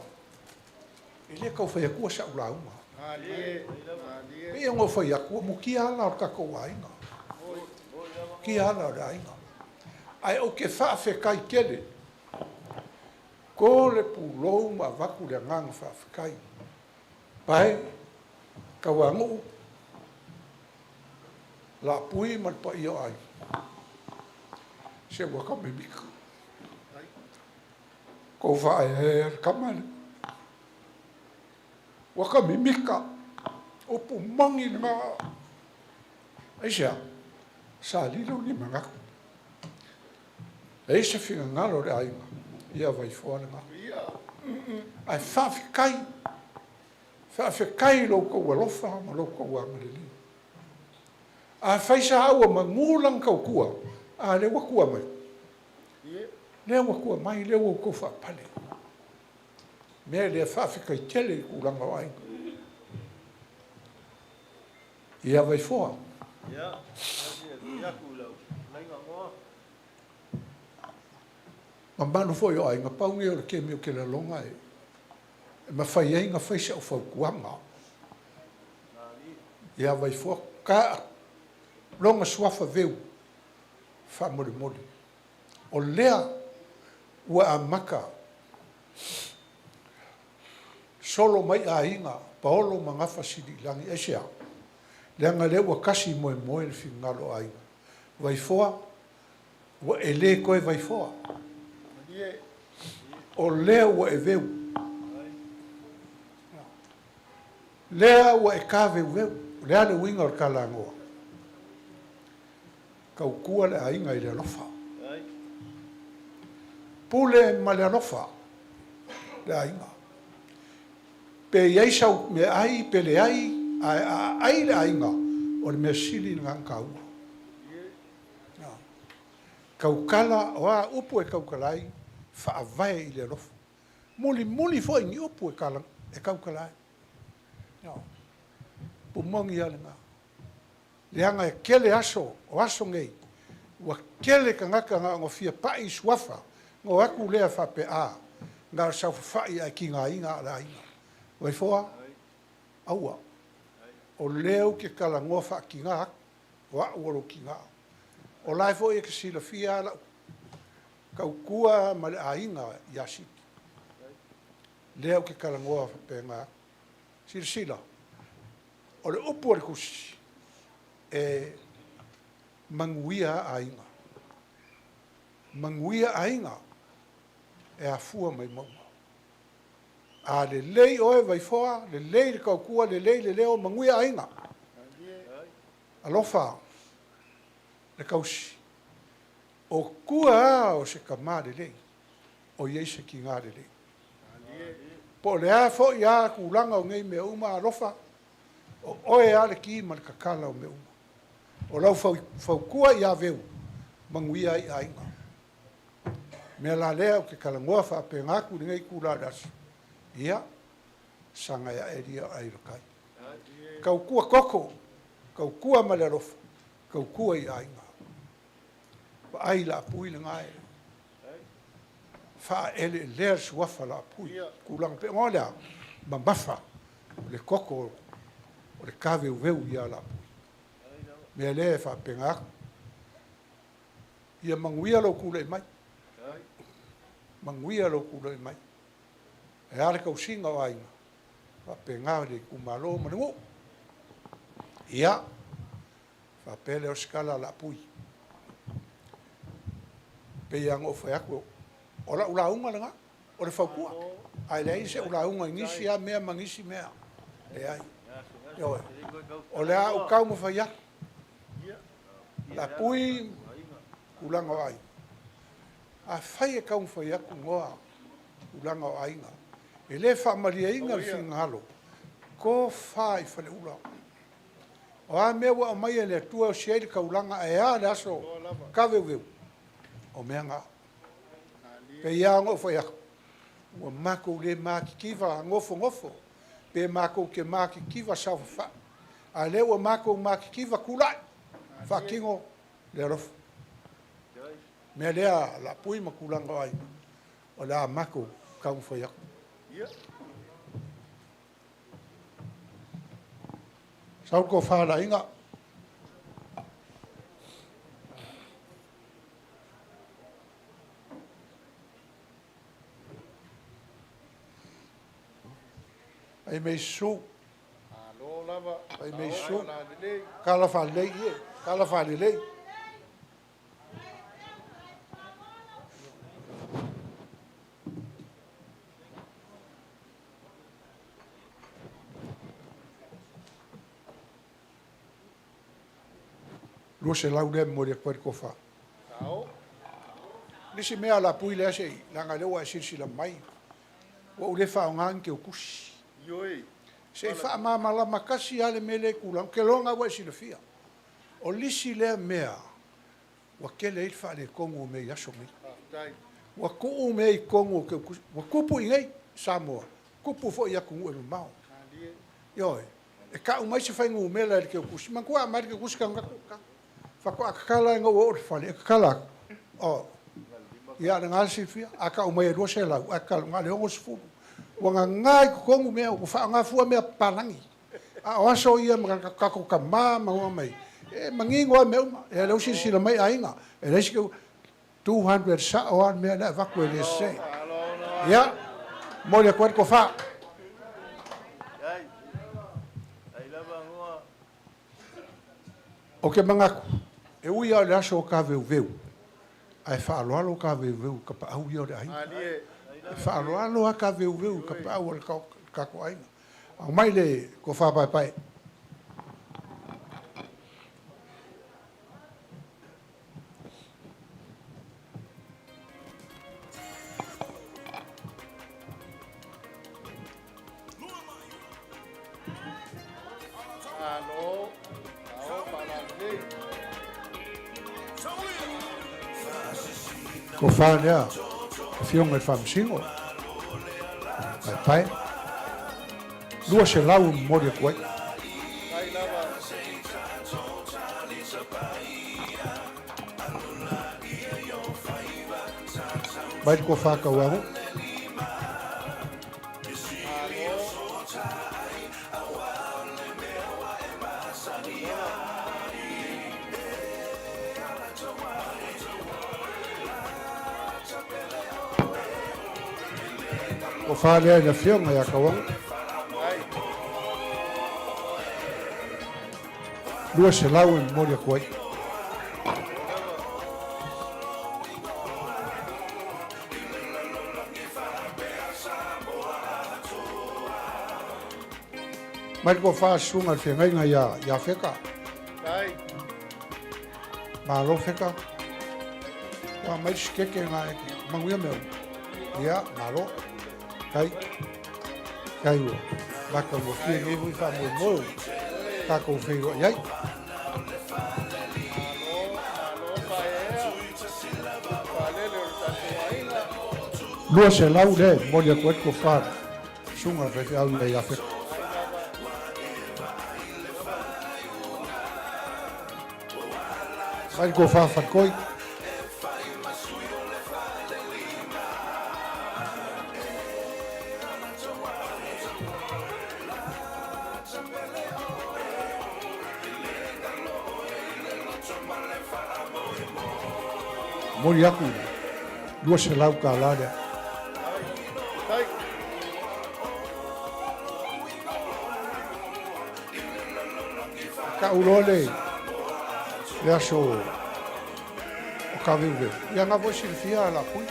e le tau fai atua sau lauga. Pei ona ou fai atu, ua mutia ala o le tatou aiga. Mutia ala o le aiga. Ae ou te faafetai tele, to le pulou ma avatu le agaga faafetai. Pae, Tauanuu, Lapui ma le paia o aiga. Se ua kamemika. Kou faaeaea le kama lea. Ua ka mimika, upu moni lena. Aisea? Sa lilo ni manatu. Leai se finagalo o le aiga, ia Vaifoa lena. Ae faafetai, faafetai i lo outou alofa ma lo outou agalelei. Afai sa au ua manu lana tautua, a lea ua tua mai. Lea ua tua mai, lea ua outou faapale. Mea lea faafetai tele i tulaga o aiga. Ia Vaifoa. Ia, tasi atu i lau fetalaiga Noa. Mamalu foi o aiga, pau nei o le kemi ou te lagona e mafai ai ona fai si au fautuaga. Ia Vaifoa, ka lona suafa veu faamolemole. O lea ua amata solo mai aiga Paolo ma Gafa Siliilagi. Aisea? Leaga lea ua tasi moemoe le finagalo o aiga. Vaifoa, ua e le toe Vaifoa. O lea ua e veu. Lea ua e taveuveu. O le a le uiga o le talanoa? Tautua le aiga i le alofa. Pule ma le alofa le aiga. Pe i ai sau meaai pe leai, ae a aai le aiga, o le mea sili lena ona taua. Tautala, o a upu e tautala ai, faavae i le alofa. Mulimuli foi ni upu e tautala ai. Pumoni lava lena. Leaga e tele aso, o aso nei, ua tele tagata na ona fia pai i suafa, ona o atu lea faapea, a, na o le saofafai ae tigaina a le aiga. Vaifoa, aua. O lea ou te talanoa faatiga atu, o au o lou tiga. O la e foi e te silafia lau tautua ma le aiga ia Siti. Lea ou te talanoa faapena atu. Silasila, O le upu a le Tusi, e manuia aiga. Manuia aiga e afua mai mauga. A lelei oe Vaifoa, lelei le tautua, lelei le leo, manuia aiga. Alofa le tausi. O tua a o se tama lelei, o i ai se tiga lelei. Po o le a foi a tulaga o nei mea uma, alofa, o oe a le ki ma le kakala o mea uma. O lau fautua ia Veu, manuia ai aiga. Mea la lea ou te talanoa faapena atu i lenei itula o le aso, ia, saga e ae lia o ai lo tai. Tautua toto, tautua ma le alofa. tautua i aiga. Vaai Laapui lena e faaeleelea le suafa Laapui. Tulaga pea o lea, mamafa o le toto o le taveuveu ia Laapui. Mea lea e faapena atu. Ia manuia lou tulai mai. Manuia lou tulai mai. E a le tausiga o aiga, faapena le itumalo ma le nuu. Ia, faapea lea o se tala a Laapui. Pei lava ona ou fai atu, o lau lauga lena, o le fautua. Ae leai se lauga i nisi lava mea ma nisi mea. Leai. Ioe. O le a ou taumafai atu. Laapui, tulaga o aiga. Afai e taumafai atu noa tulaga o aiga, e le faamalieina le finagalo, tofa i Faleula. O a mea ua aumai e le Atua e osi ai le taulaga, ae a le aso taveuveu, o mea na. Pei lava ona ou fai atu, ua matou le matitiva nofonofo, pe matou te matitiva saofafai, a o lea ua matou matitiva tulai, faatino le alofa. Mea lea Laapui ma tulaga o aiga, o le a matou taumafai atu. Sau le tofa a le aiga. Fai mea susu. Fai mea susu. Tala faalelei ie. Tala faalelei. 200 lea e momoli atu ai le tofa. Nisi mea a Lapui lea se i, leaga lea ua e silasila mai, ua ou le faaaoga ni teutusi. Se i faamalamalama tasi lava le mea lea i tulaga, ou te iloa lena ua e silafia. O lisi lea mea ua tele ai le faaletonu o mea i aso nei. Ua tuu mea i totonu o teutusi, ua tupu i inei Samoa, tupu foi i atunuu e mamao. Ioe, e tau mai se fuainumera e le teutusi, manatua a aumai le teutusi tago atu, faatoa tatala ina ua oo i le fale, e tatala atu, oh, ia o lena le silafia, a tau mai e 200, ae tatala na o le 60. Ua gaga i totonu mea, ua faaaoga fua mea papalagi. A o aso ia ma tatou tama ma uga mai, e manino lava mea uma. Ia lea ua silasila mai aiga, e leai se 200 sao lava le mea lea e avatu e le sese. Ia, momoli atu ai le tofa. Ou te manatu, e ui lava o le aso o taveuveu, ae faaaloalo taveuveu i tapaau ia o le aiga. E faaaloalo lava taveuveu i tapaau o le tatou aiga. Aumai le tofa paepae. Tofa lea, Afioga i le Faamasino, Paepae, 200 e momoli atu ai. Mai le tofa tauago. Tofa lea i le Afioga ia Tauago. 200 e momoli atu ai. Mai le tofa susuga i le feagaiga ia, ia Feka. Malo Feka. Ua mai le sikeke ngā e manuia mea uma. Ia, malo. Kai. Kai ua. Maka ua fia nei fui faamoemoe o tatou feiloai ai. 200 lea e momoli atu ai le tofa i le susuga i le faifeau ia Feka. Mai le tofa Faletoi. Momoli atu le $200 lea. Tau loa le le aso o Kaveuveu, ia na foi silafia Lapui.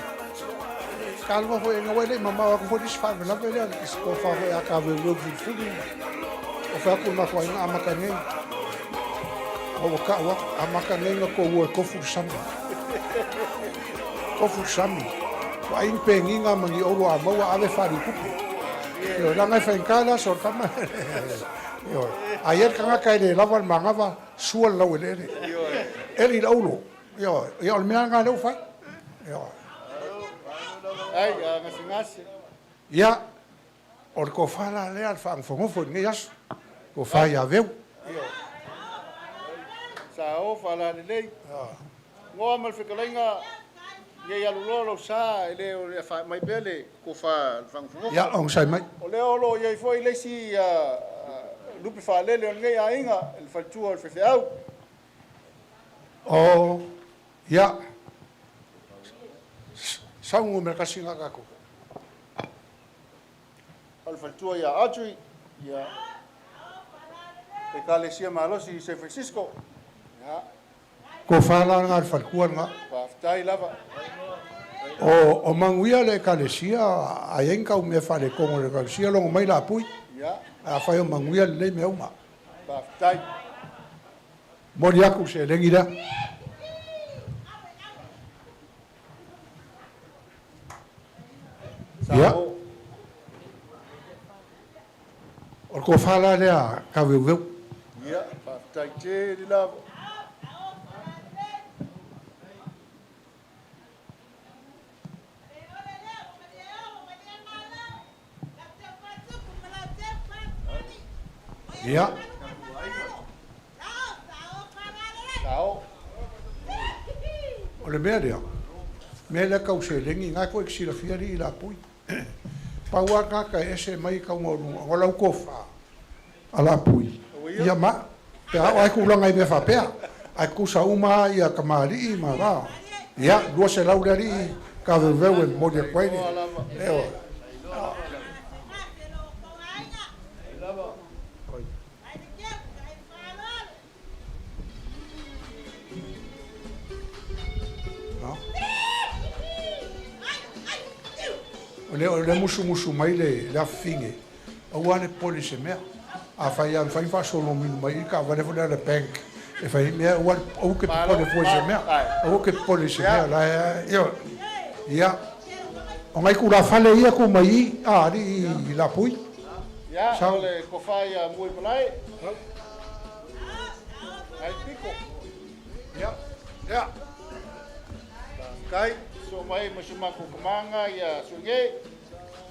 Kalua foi ina ua e le i mamao atu foi le isi faalavelave lea, le isi tofa foi ia Kaveuveu Filifili. Ua fai atu le matou aiga, amata nei. Ma ua tau atu, amata nei ona tou o e tofu le sami. Tofu le sami. Vaai ni peniga ma ni olo a maua ave faaliutupe. Ioe, leaga e faigata le aso o le tama. Ioe. A i ai le tagata e le lava le manava, sua le laueleele. Eli le aulo. Ioe. Ia o le mea lena lea ua fai. Ioe. Ai, a gasegase. Ia, o le tofa la lea a le faanofonofo i lenei aso. Tofa ia Veu. Ioe. Sa o faalalelei. Ngoa ma le fetalaiga nei alu loa lou sa e le o le afa mai pea le tofa fagofogofo. Ia, onosai mai. O lea o lo o i ai foi le isi lupe faalele o lenei aiga, le faletua o le faifeau. O, ia, sau numera tasi lena tatou. O le faletua ia Audrey, ia Ekalesia Malosi i San Francisco. Ia. Tofa la lena a le faletua lena. Faafetai lava. O manuia le Ekalesia, a i ai ni tau mea faaletonu o le Ekalesia, logo mai Lapui. Ia. Afai o manuia lelei mea uma. Faafetai. Momoli atu le seleni lea. Ia. Sa o. O le tofa la lea Kaveuveu. Ia, faafetai tele lava. Ia. Sa o. O le mea lea, mea lea tau seleni, na foi e te silafia alii Lapui. Pau lava le tagata e ese mai tauga o luga, o lau tofa a Lapui, ia ma, pe a oo lava i tulaga i mea faapea, ae tutusa uma lava ia tamalii ma va. Ia, 200 le alii Kaveuveu e momoli atu ai le, ioe. O lea o lea musumusu mai le le afafine, aua le popole i se mea. Afai lava e mafai ona faasolominu mai i i le taavale foi lea a le bank e fai ai mea, aua aua e te popole fua i se mea. Aua e te popole i se mea, o la e lava, ioe. Ia, o nai tulafale ia e tu mai i i, a, alii Lapui. Ia, Sau. o le tofa ia Muaimalae. Ai piko. Ia, ia. Faafetai, soo mai ma si o matou tamaga ia Suige.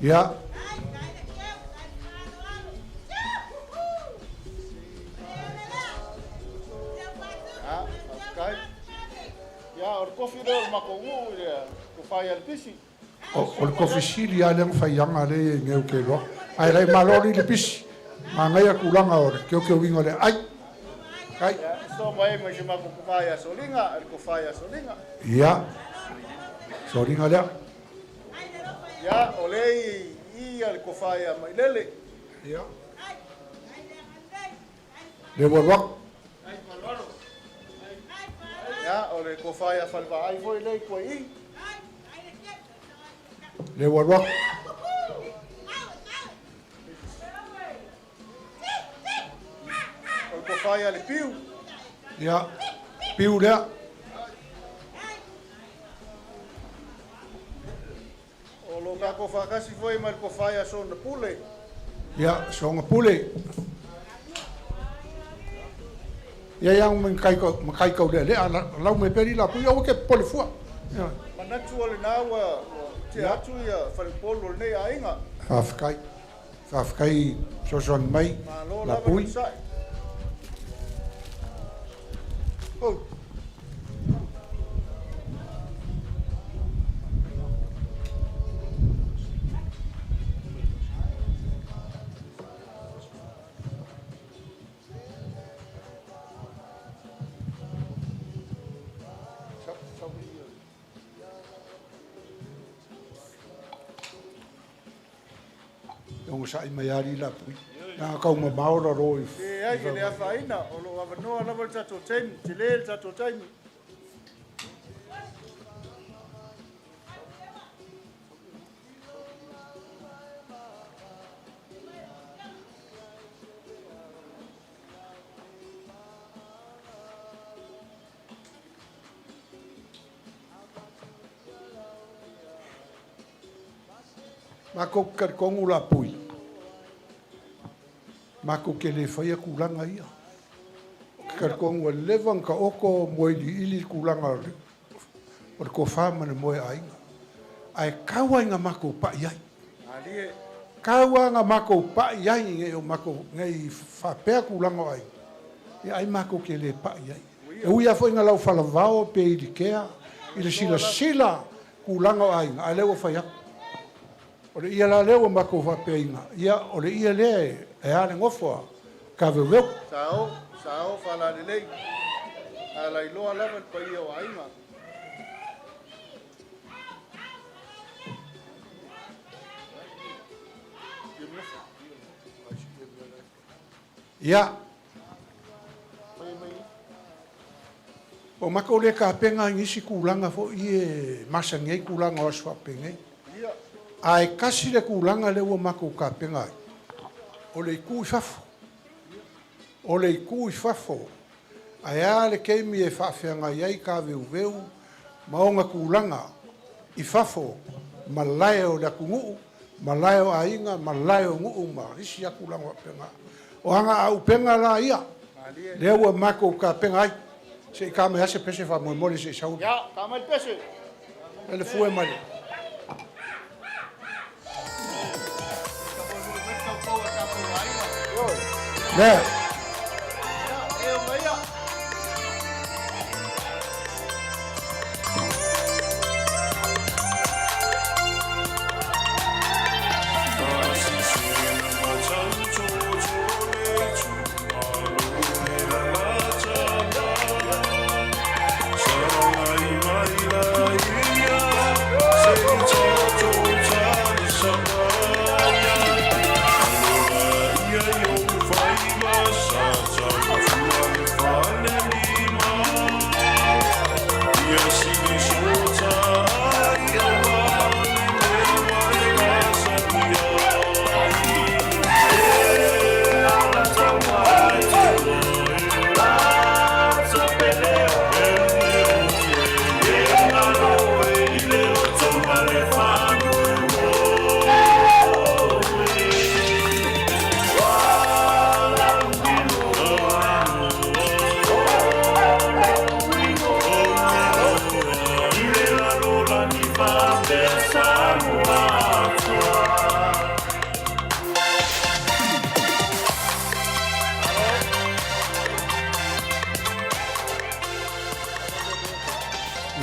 Ia. Ia, faafetai. Ia, o le kofi lea o le matou nuu i le tofa ia Lepisi. O le kofi sili lava lea na fai aga lea e i ai nei ou te iloa. Ae le malo alii Lepisi. Manaia tulaga o le teoteoina o le aai. Kai. Ia, soo mai ma si o matou tama ia Soliga, le tofa ia Soliga. Ia. Soliga lea. Ia, o lea i i ia le tofa ia Mailele. Ia. Le ua alu atu. Ia, o le tofa ia Falevaai foi lea i tua i i. Le ua alu atu. O le tofa ia Lepiu. Ia. Piu lea. O lo tatou faatasi foi ma le tofa ia Soonapule. Ia, Soonapule. Ia ia ma kai ma kai kau lea lea lau mai pea alii Lapui aua ke popole fua. Ia. Manatu o lena ua tea atu ia faleupolu o lenei aiga. Faafetai. Faafetai fesoasoani mai Malo lava le Lapui. onosai. Oh. onosai mai alii Lapui, leaga taumamao lalo i Leai, e le afaina, o lo o avanoa lava le tatou taimi, tele le tatou taimi. Makou te talitonu Lapui, matou te le faia tulaga ia. Ou te talitonu ua leva ona taoto moeiliili le tulaga o le tofa ma le moeaiga. Ae tau lava ina matou pai i ai. Tau lava ina matou pai i ai ne i faapea tulaga o aiga, ia ai matou te le pai i ai. E ui lava foi ina laufalavao pe ilitea i le silasila tulaga o aiga, a o lea ua fai atu. O le ie la lea ua matou faapeaina, ia o le ie lea e a le nofo a Taveuveu. Sao, sao faalalelei, a lailoa lava le paia o aiga. Ia, ua matou le tapena i nisi tulaga foi ia e masani ai tulaga o aso faapenei. Ae tasi le tulaga lea ua matou tapena ai, o le itu i fafo. O le itu i fafo, ae a le taimi e faafeagai ai Taveuveu ma ona tulaga i fafo, malae o le atunuu, malae o aiga, malae o nuu ma isi lava tulaga faapena. O agaaupega la ia, lea ua matou tapena ai. Se i ta mai lava se pese faamolemole se i sau. Ia, ta mai le pese. Le fue mai le. Lea.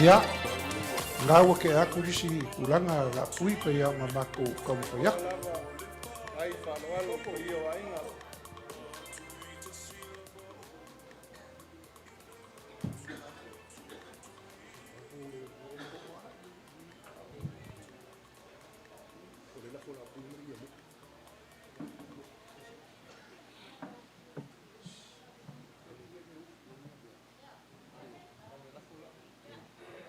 Ia, na ua tea atu le isi tulaga Lapui pei lava ona matou taumafai atu.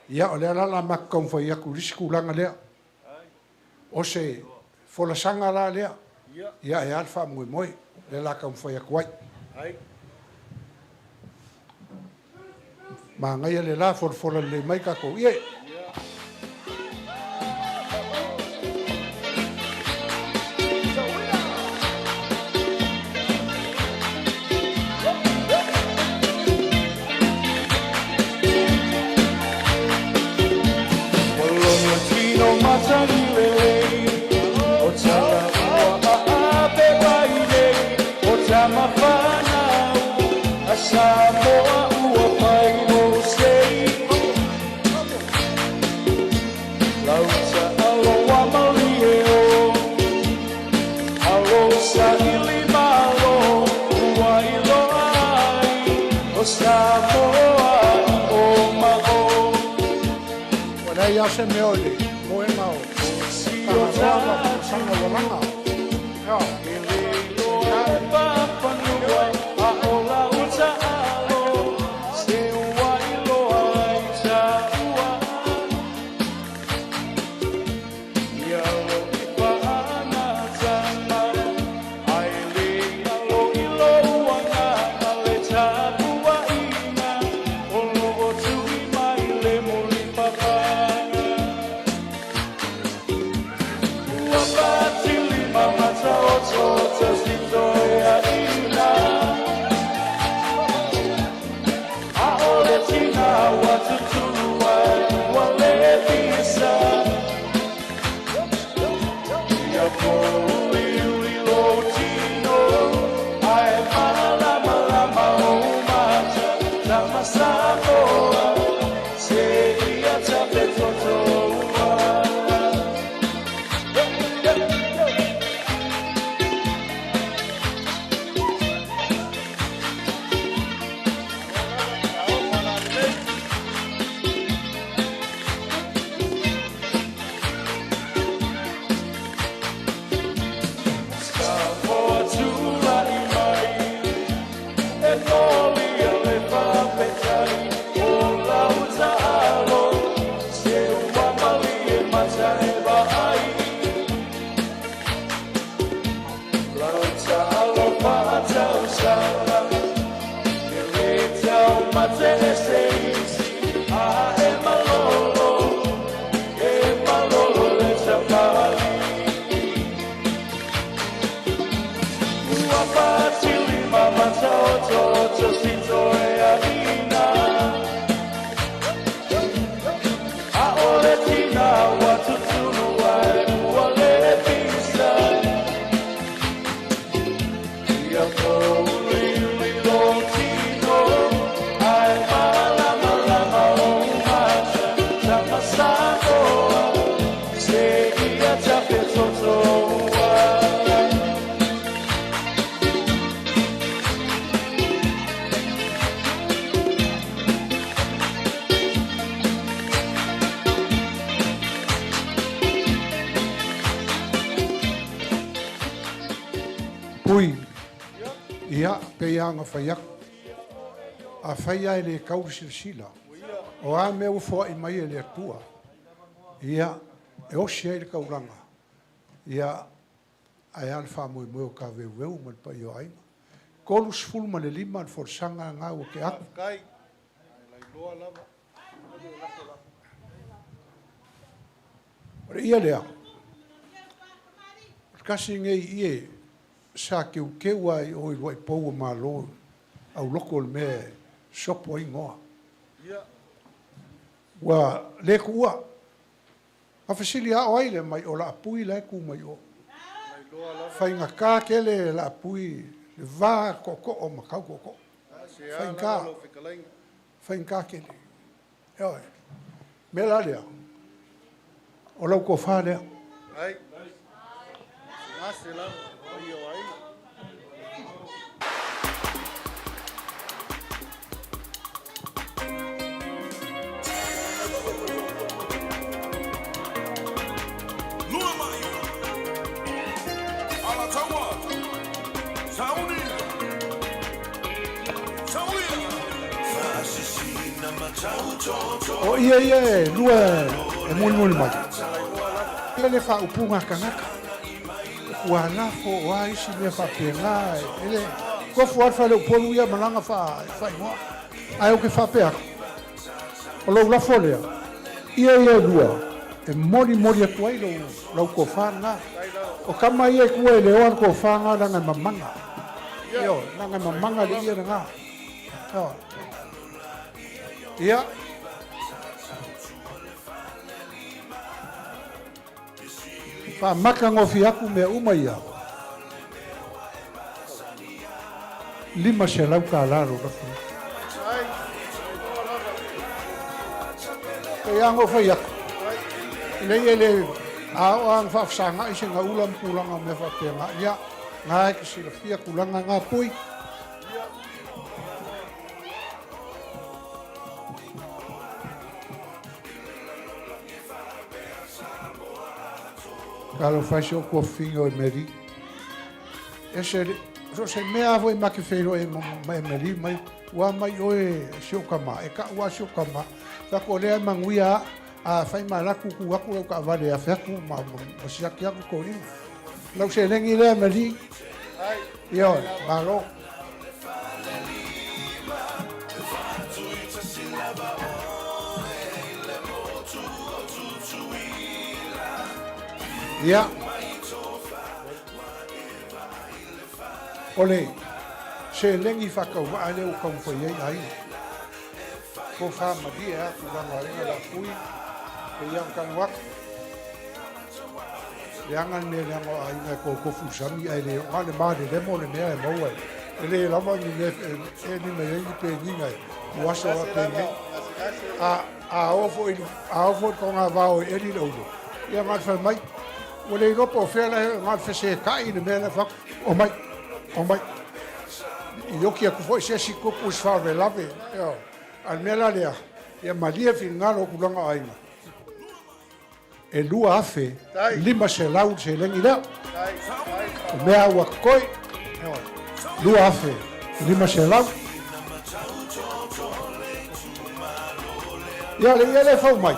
Ia, o lea la o le a matou taumafai atu i le isi tulaga lea. O se folasaga la lea, ia e a le faamoemoe, lea o le a taumafai atu ai. Manaia le la, folafola lelei mai tatou ie. Ua leai lava se mea o le moega o Tagaloa ma folasaga ua laga. Pui, ia, pei lava ona fai atu, afai lava e le tau le silasila, o a mea ua foai mai e le Atua, ia, e osi ai le taulaga, ia, ae a le faamoemoe o Taveuveu ma le paia o aiga. 35 le folasaga lena ua tea atu. O le ie lea, o le tasi lenei ie sa teuteu lava i o i lua'i pou o Malo auloko i le mea e sopo ai igoa. Ua le tuua. Na fesili lava o ai le mai o Laapui la e tu mai o. Faigata tele Laapui le va tootoo ma tau tootoo. Faigata, faigata tele. Ioe. Mea la lea, o lau tofa lea. O ia ia e lua e mulimuli mai. Ia le faaupuga a tagata. Ua lafo o a isi mea faapena e le tofu lava le faleupolu ia ma lana faaigoa. Ae ou te faapea atu, o lou lafo lea, ia ia e lua e molimoli atu ai lou lau tofa lena. O tama ia e tua e le oa le tofa lena leaga e mamana. Ioe, leaga e mamana le ie lena. Ioe. Ia. Faamatagofie atu mea uma ia. $500 lou lafo. Pei lava ona ou fai atu, e leai e le a oo lava ina faafesagai se gaula ma tulaga o mea faapena, ia, na e te silafia tulaga na Pui. Talofa e si ou tuafafine o Emeli. Ese le, so se mea lava foi ma te feiloai ma Emeli mai, ua mai oe si ou tama, e ka'u lava si ou tama. Fai atu o lea e manuia a, a fai ma alu atu tu atu lau taavale e afe atu ma, ma siaki atu toeaina. Lau seleni lea Emeli. Ioe, malo. Ia. O le seleni faatauvaa lea ua taumafai ai aiga. Tofa malie lava tulaga o aiga Laapui, pei lava ona talanoa atu. Leaga le mea leaga o aiga e totofu i sami ae le oga le malelemo o le mea e maua e le lava ni mea e eli mai ai ni peniga e ua aso a penei. A a oo foi a oo foi i le togavao e eli le ulo, ia na o le fai mai, ua le iloa po o fea la e na o le fesetai le mea la e fai atu, omai, omai. I oki atu foi se isi tupu i se faalavelave, ioe. A o le mea la lea, ia malie finagalo o tulaga o aiga. E $2,500 le seleni lea. O mea ua totoe, $2,500. Ia, le ia lea e fau mai.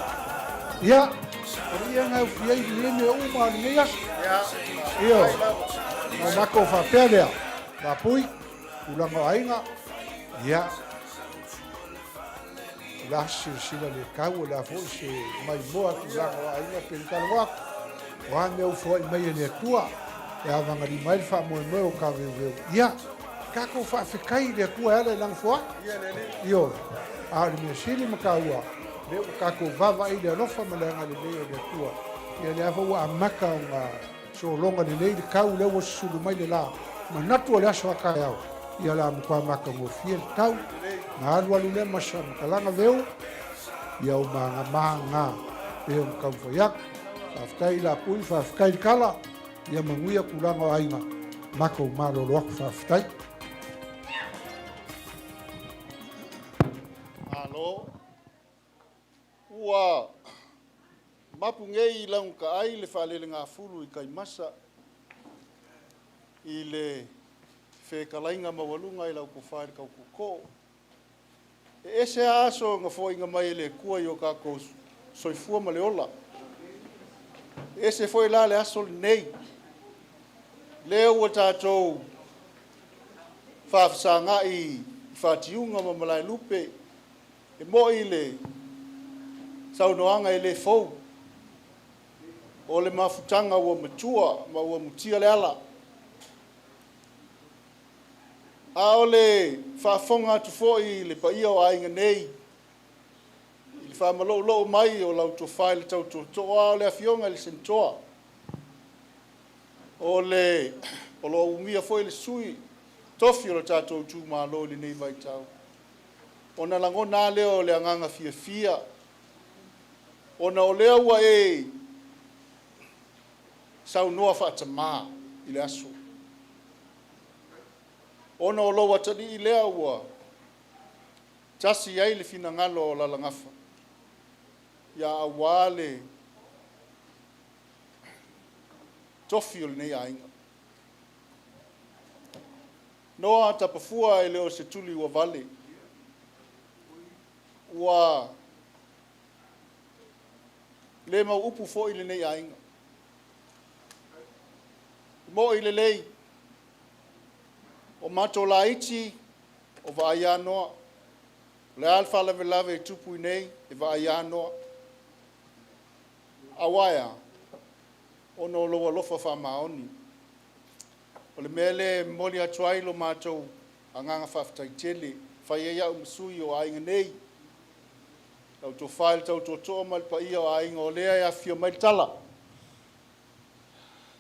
Ia, o le ia na ufi ai lenei mea uma o lenei aso. Ioe, na o matou faapea lea, Lapui, tulaga o aiga, ia, O le a se silasila le tau, o le a foi se maimoa tulaga o aiga pe talanoa atu. O a mea ua foai mai e le Atua e avagalima ai le faamoemoe o Taveuveu. Ia, Tatou faafetai i le Atua e ala i Lana foai. Ioe. A o le mea sili ma taua, lea ua tatou vaavaai i le alofa ma le agalelei o le Atua. Ia lea foi ua amata ona sologa lelei le tau, lea ua susulu mai le la. Manatu o le aso a taeao, ia o le a matua matagofie le tau. Na alualu lea ma se faamatalaga veu, ia o maga pei ona taumafai atu. Faafetai Lapui, faafetai le tala. Ia manuia tulaga o aiga, matou malolo atu, faafetai. Malo. Ua mapu nei i lagutaai le faalelegafulu i taimasa i le fetalaiga maualuga i lau tofa i le tautootoo. E ese lava aso na foaiina mai e le Atua i o tatou soifua ma le ola. E ese foi la le aso lenei, lea ua tatou faafesagai i fatiuga ma malaelupe, e moi le saunoaga e le fou, o le mafutaga ua matua ma ua mutia le ala. A o le faafofoga atu foi i le paia o aiga nei, i le faamaloulou mai o lau tofa i le tau tootoo, a o le afioga i le Senatoa, o le o lo o umia foi le sui tofi o le tatou itumalo i lenei vaitau, ona lagona lava lea o le agaga fiafia, ona o lea ua e saunoa faatamā i le aso, ona o lou atalii lea ua tasi ai le finagalo o Lalagafa, ia aua le tofi o lenei aiga. Noa Tapafua e le o se tuli ua vale, ua le mau upu foi lenei aiga. Mo'i lelei, o matou laiti o vaai Noa. O le a le faalavelave e tupu i nei, e vaai Noa. Aua e a? Ona o lou alofa faamaoni. O le mea lea e momoli atu ai lo matou agaga faafetai tele, fai ai au ma sui o aiga nei, lau tofa i le tau tootoo ma le paia o aiga o lea e afifio mai le tala.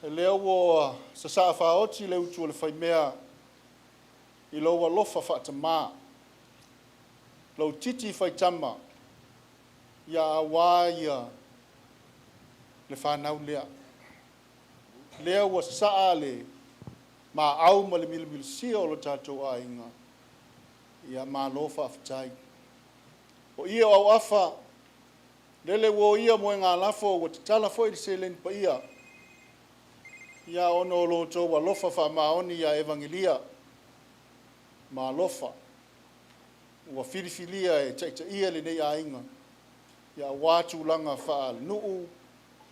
O lea ua sasaa faaoti le utu o le faimea i lou alofa faatamā, lou titi faitama, ia aua ia le fanau lea. Lea ua sasaa le maau ma le milamilisia o lo tatou aiga, ia malo faafetai. O ia o auafa, lele ua o ia moegalafo, ua tatala foi le seleni paia, ia ona o lo outou alofa faamaoni ia Evagelia ma alofa, ua filifilia e taitaia lenei aiga, ia aua tulaga faale-nuu,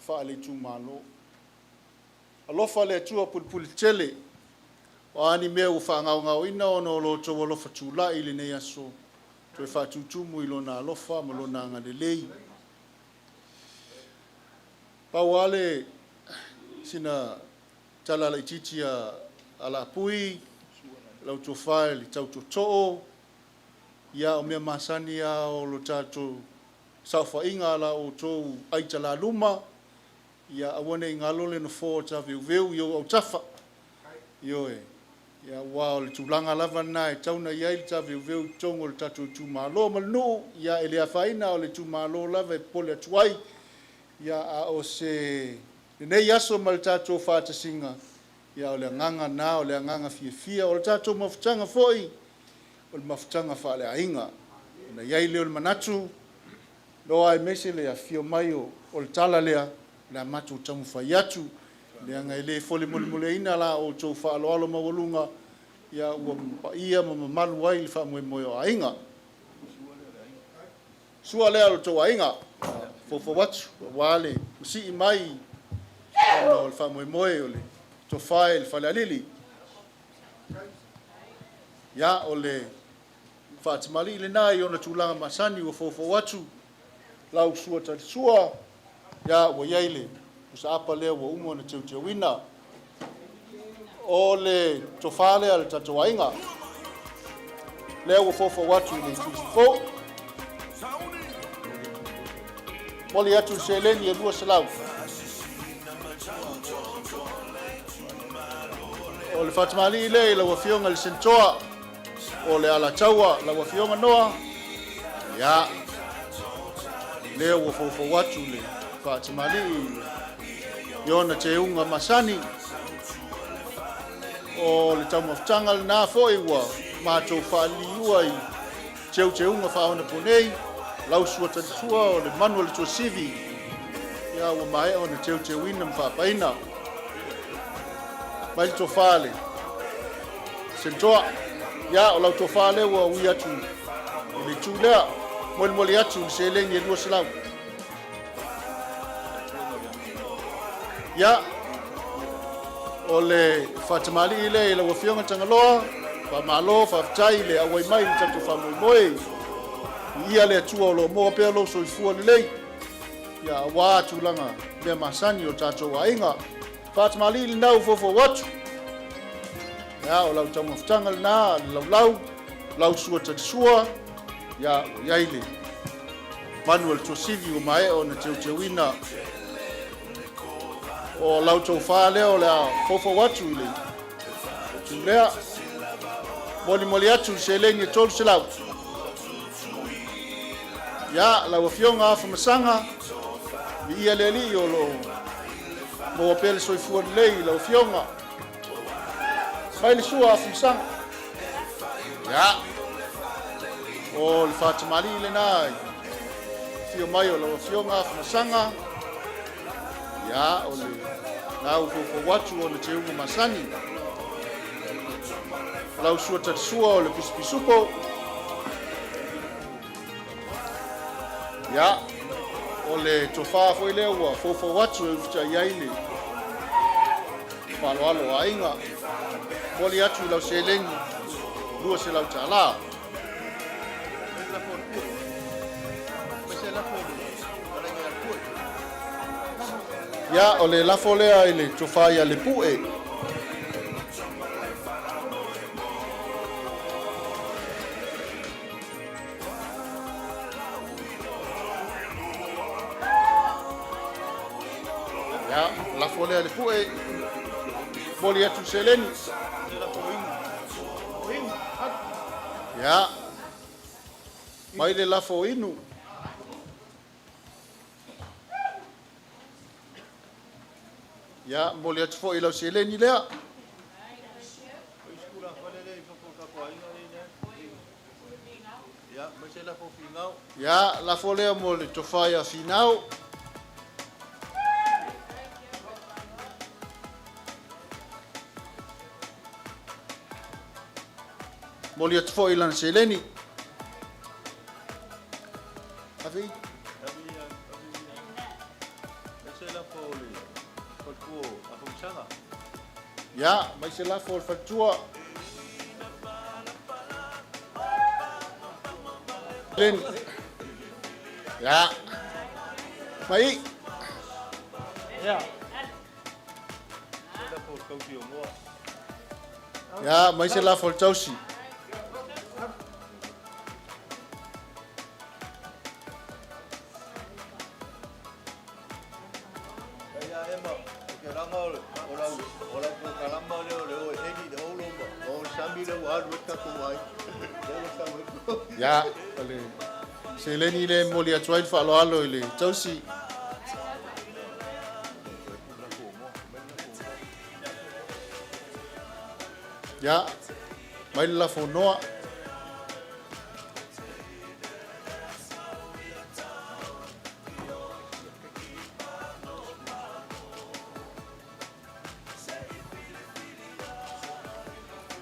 faale-itumalo. Alofa le Atua pulepule tele, o a ni mea ua faagaogaoina ona o lo outou alofa tulai i lenei aso, toe faatutumu i lona alofa ma lona agalelei. Pau lava le sina tala laitiiti a Lapui, lau tofa i le tau tootoo, ia o mea masani lava o lo tatou saofaiga a la outou aitalaluma, ia aua ne i galo le nofoa o Taveuveu i ou autafa. Ioe, ia aua o le tulaga lava lena e tau ona i ai le Taveuveu i totonu o le tatou itumalo ma le nuu, ia e le afaina o le itumalo lava e popole atu ai. Ia a o se lenei aso ma le tatou faatasiga, ia o le agaga lena, o le agaga fiafia, o le tatou mafutaga foi, o le mafutaga faaleaiga. Ona i ai lea o le manatu, loa aemaise le afifio mai o le tala lea, o le a matou taumafai atu, leaga e le fole molemoleina la outou faaaloalo maualuga, ia ua paia ma mamalu ai le faamoemoe o aiga. Sua lea o le tou aiga, foufou atu, aua le masii mai ona o le faamoemoe o le tofa i le Falealili. Ia, o le faatamalii lena i ona tulaga masani ua foufou atu, lau sua talisua, ia ua i ai le pusaapa lea ua uma ona teuteuina. O le tofa lea a le tatou aiga, lea ua foufou atu i le itu fou. Moli atu le seleni e 200. O le faatamalii lea i lau Afioga i le Senatoa o le Alataua, lau Afioga Noa, ia, lea ua foufou atu le faatamalii i ona teuga masani. O le taumafataga lena foi ua matou faaliliua i teuteuga faaonaponei, lau sua talitua o le manu o le tuasivi, ia ua maea ona teuteuina ma faapaina. Mai le tofa le Senatoa, ia o lau tofa lea ua ui atu i le itu lea, molimoli atu le seleni e 200. Ia, o le faatamalii lea i lau Afioga Tagaloa, faamalo, faafetai le auai mai i le tatou faamoemoe. Viia le Atua o lo o maua pea lou soifua lelei, ia aua tulaga mea masani o tatou aiga. Faatamalii lena ua foufou atu. Ia, o lau taumafataga lena, le laulau, lau sua talisua, ia, ua i ai le manu o le tuasivi ua maea ona teuteuina. O lau tofa lea o le a foufou atu i le itu lea. Molimoli atu le seleni e 300. Ia, lau Afioga Afamasaga, viia le Alii o lo o maua pea le soifua lelei i lau Afioga. Mai le sua Afamasaga. Ia, o le faatamalii lena i afio mai o lau Afioga Afamasaga. Ia, o le na ua foufou atu ona teuga masani. Lau sua talisua o le pisipisupo. Ia, o le tofa foi lea ua foufou atu e ufitai ai le faaaloalo o aiga. Moli atu i lau seleni $200. Ia, o le lafo lea i le tofa ia Lepue. Ia, lafo lea i Lepue. Moli atu i seleni. Ia, mai le lafo inu. Ia, momoli atu foi i lau seleni lea. Ia, lafo lea mo le tofa ia Finau. Momoli atu foi i lana seleni. Ave i. Ia, mai se lafo o le faletua. Leni. Ia. Mai i. Ia. Ia, mai se lafo o le tausi. Kei a Emma, o ke ranga o o lau o lau polokalama lea o le o e eni i le olo ma o le sami lea ua alu ai tatou aiga. Lea ua sau ai. Ia, o le seleni lea e momoli atu ai le faaaloalo i le tausi. Ia, mai le lafo noa.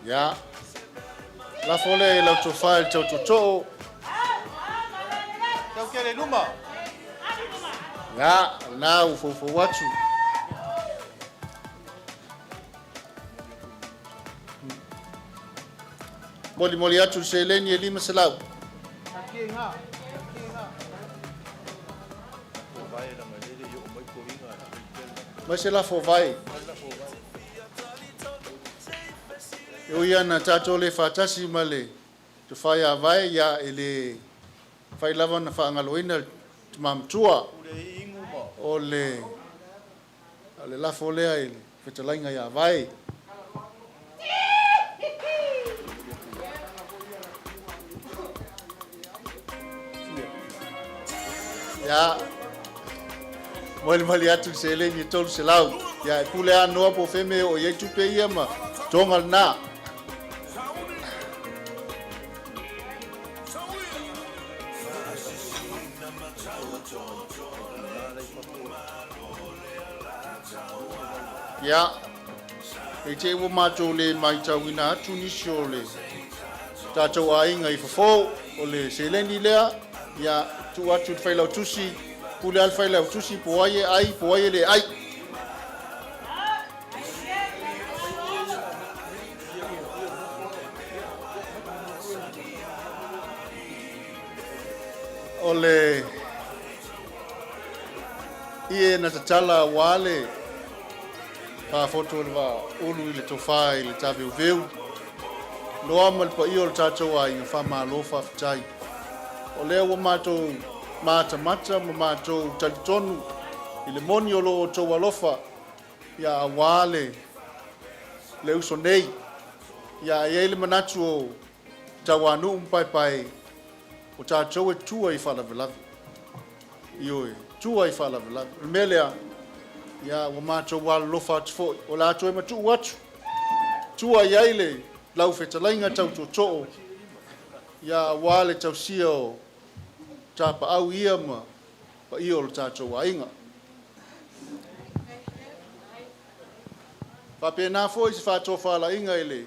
Ia, lafo lea i lau tofa i le tautootoo. Tau kele i luma. Ia, lena ua foufou atu. Molimoli atu le seleni e 500. Mai se lafo vae. E ui lava ina tatou le faatasi ma le Tofa ia Vae, ia e le mafai lava ona faagaloina le Tama Matua o le lafo lea i le fetalaiga ia Vae. Ia, molimoli atu le seleni e 300. Ia, e pule lava Noa po o fea mea e oo i ai tupe ia ma toga lena. Ia, e te ua matou le maitauina atu nisi o le tatou aiga i fafo o le seleni lea, ia, tuu atu i le failautusi, pule lava le failautusi po o ai e ai, po o ai e le ai. O le ie na tatala aua le faafoto o le vaa ulu i le tofa i le taveuveu loa ma le paia o le tatou aiga, faamalo faafetai. O lea ua matou matamata ma matou talitonu i le moni o lo outou alofa ia aua le le uso nei. Ia e i ai le manatu o Tauanuu ma Paepae, o tatou e tua i faalavelave. Ioe, tua i faalavelave. O le mea lea, ia ua matou alolofa atu foi, o le a toe matuu atu, tua i ai le lau fetalaiga tau tootoo, ia aua le tausia o tapaau ia ma paia o le tatou aiga. Faapena foi se faatofalaiga i le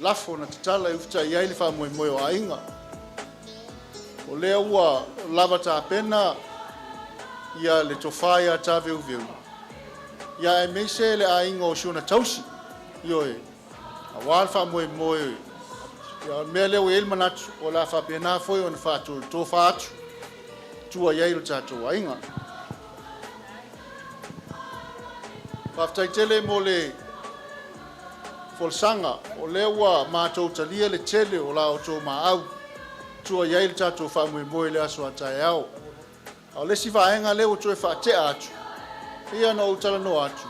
lafo na tatala e ufitai ai le faamoemoe o aiga. O lea ua lava tapena ia le tofa ia Taveuveu, ia aemaise le aiga o si ona tausi, ioe, aua le faamoemoe. Ia o le mea lea ua i ai le manatu, o le a faapena foi ona faatofa atu, tua i ai lo tatou aiga. Faafetai tele mo le folasaga, o lea ua matou talia le tele o la outou maau, tua i ai le tatou faamoemoe i le aso a taeao. A o le isi vaega lea ua toe faatea atu, pei ona ou talanoa atu,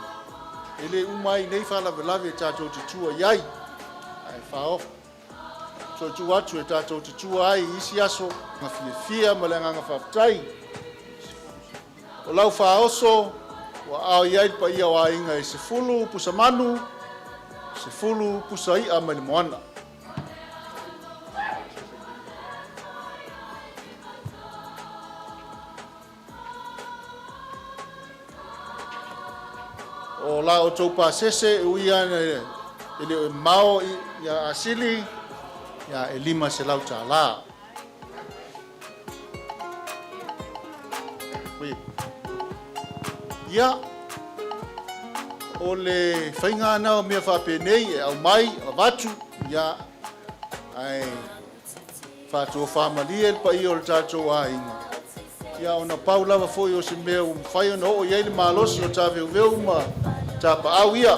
e le uma ai nei faalavelave tatou te tua i ai, ae faaof toe tuu atu e tatou te tua ai i isi aso na fiafia ma le agaga faafetai. O lau faaoso ua aao i ai le paia o aiga e 10 pusa manu, 10 pusa i'a mai le moana. O la outou pasese e ui lava e le o e mao ia Asili, ia e $500. Ia, o le faiga lena o mea faapenei e aumai, avatu, ia, ae faatofamalie le paia o le tatou aiga. Ia, ona pau lava foi o se mea ua mafai ona oo i ai le malosi o taveuveu ma tapaau ia.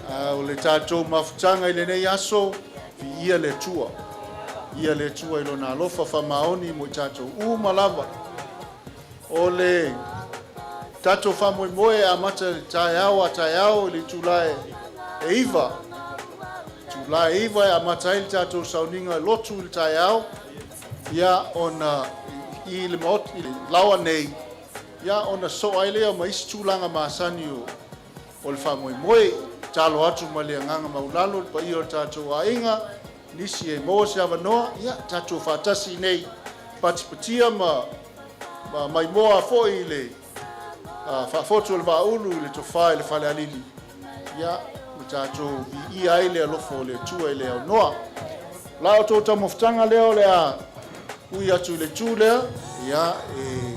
A o le tatou mafutaga i lenei aso, viia le Atua. Viia le Atua i Lona alofa faamaoni mo i tatou uma lava. O le tatou faamoemoe e amata i le taeao a taeao i le itula e 9. Itula e 9 e amata ai le tatou sauniga lotu i le taeao, ia ona i le maota i le laoa nei, ia ona sosoo ai lea ma isi tulaga masani o le faamoemoe. Tatalo atu ma le agaga maualalo le paia o le tatou aiga, nisi e maua se avanoa, ia tatou faatasi nei patipatia ma maimoa foi i le faafotu o le Vaaulu i le tofa i le Falealili, ia ma tatou viia ai le alofa o le Atua i le aunoa. O la outou taumafataga lea o le a ui atu i le itu lea, ia e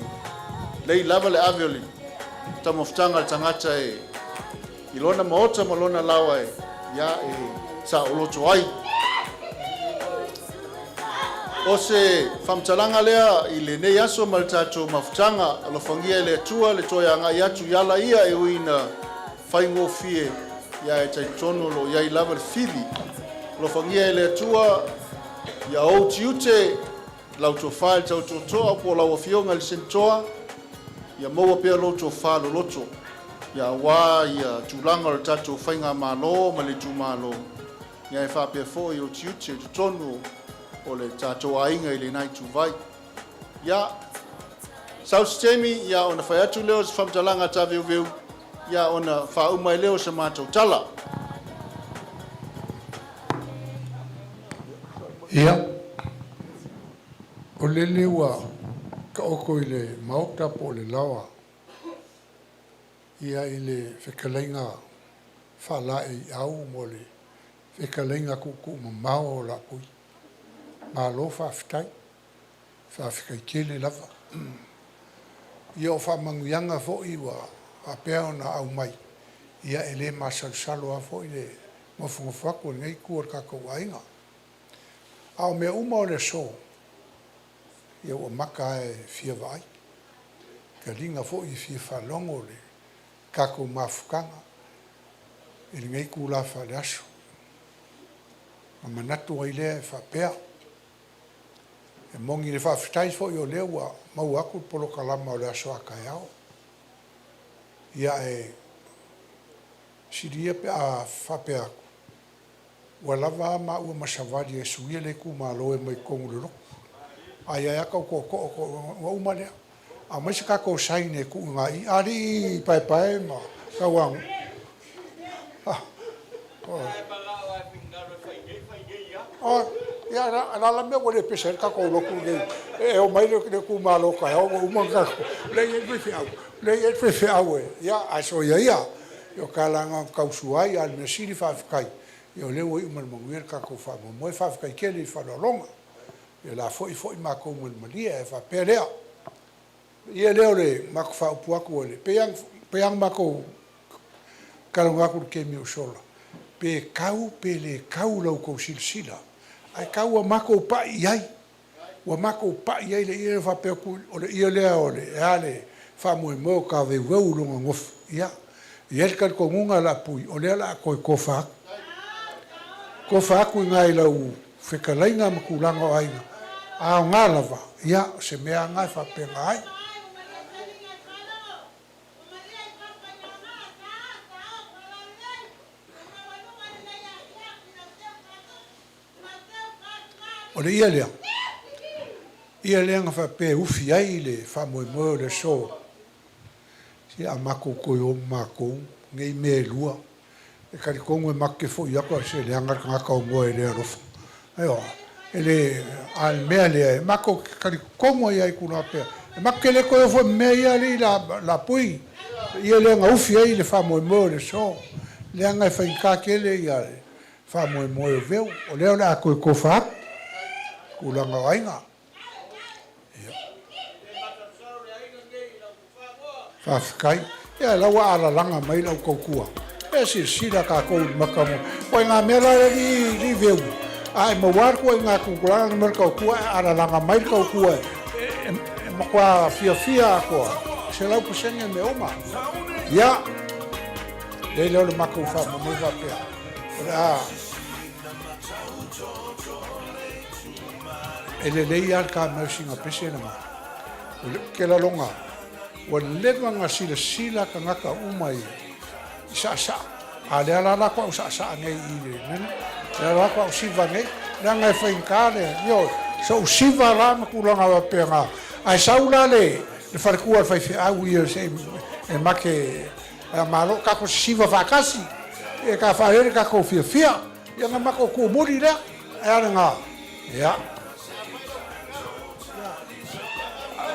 lei lava le ave o le taumafataga a le tagata e i lona maota ma lona laoa e, ia, e saoloto ai. O se faamatalaga lea i lenei aso ma le tatou mafutaga, alofagia e le Atua le toe agai atu i ala ia e ui ina faigofie, ia e talitonu o lo o i ai lava le fili. Alofagia e le Atua ia ou tiute, lau tofa i le tautoatoa po o lau Afioga i le Senatoa, ia maua pea lou tofa loloto, ia aua ia tulaga o le tatou faigamalo ma le itumalo, ia e faapea foi ou tiute i totonu o le tatou aiga i lena ituvai. Ia, sau se taimi, ia ona fai atu lea o se faamatalaga a Taveuveu, ia ona faauma ai lea o se matou tala. Ia, o lele ua taoto i le Maota po o le laoa ia i le fetalaiga faalaeiau mo le fetalaiga tuutuumamao o Laapui. Malo faafetai, faafetai tele lava. Ia o faamanuiaga foi ua faapea ona aumai, ia e le masalosalo lava foi le nofonofo atu a lenei itu o le tatou aiga. A o mea uma o le aso, ia ua mata lava e fia vaai, taliga foi e fia faalogo le tatou mafutaga i lenei itula faaleaso. Ona manatu ai lea e faapea, e moni le faafetai foi o lea ua maua atu le polokalama o le aso a taeao. Ia ae sili ia pe a faapea atu, ua lava a maua ma savali e suia le itumalo e omai i totonu o le lotu. Ae ai lava tau tootoo ua uma lea. Aumai se tatou sign e tuu i ina i i, Alii Paepae ma Tauanu'u. Ia o le a la le mea ua le pese ai le tatou lotu lenei e omai le itumalo taeao ua uma ona tatou lea e i ai le faifeau, lea e i ai le faifeau e… Ia ae soia ia, o tala lava na ona tau ai, a o le mea sili faafetai o lea ua iu ma le manuia le tatou faamoemoe. Faafetai tele i faaaloaloga. Ia o le a foi foi matou ma le malie ae faapea lea, ia lea o le matou faaupu atu, e pei lava ona matou talanoa atu i le taimi ua sola, pe tau pe le tau i la outou silasila, ae tau ua matou pai i ai, ua matou pai i ai i le ie lea faapea atu o le ie lea e a le faamoemoe o Taveuveu i lona nofo. Ia, e i ai le talitonuga Laapuia, o lea o le a toe tofa atu, tofa atu i ina i lau fetalaiga ma tulaga o aiga, a aoga lava, ia o se mea lava lena e faapena ai. O le ie lea, ie lea na faapea e ufi ai le faamoemoe o le aso, se a matou toe o ma matou nei mea e lua, e talitonu e matou te foi atu ae se leaga le tagata o moe e le alofa. Ioe, e le, a o le mea lea, e matou te talitonu lava i ai i tulaga faapea, e matou te le toe o foi i mea ia alii Laapuia, le ie lea na ufi ai le faamoemoe o le aso, leaga e faigata tele le faamoemoe o Veu, o lea o le a toe tofa atu, tulaga o aiga. Faafetai. Ia o la ua alalaga mai lau tautua. Ia silasila tatou i le mata mo. Ituaiga mea la lea alii Veu, a e maua lava le ituaiga tulaga lea mai le tautua ae alalaga mai le tautua e matua fiafia atoa 100% mea uma. Ia, leai lea o le matou faamoemoe faapea, o le a E lelei lava le ta mai o sina pese lena. O le ke lalonga, ua leva ona silasila tagata uma i saasaa, a lea la la au saasaa nei i le nani, lea la au siva nei, leaga e faigata le, ioe, so'u siva la ma tulaga faapena. Ae sau la le faletua o le faifeau ia se i make malo, tatou sisiva faatasi, e ta faalele tatou fiafia, ia ona matou tuumuli lea, e a lena, ia.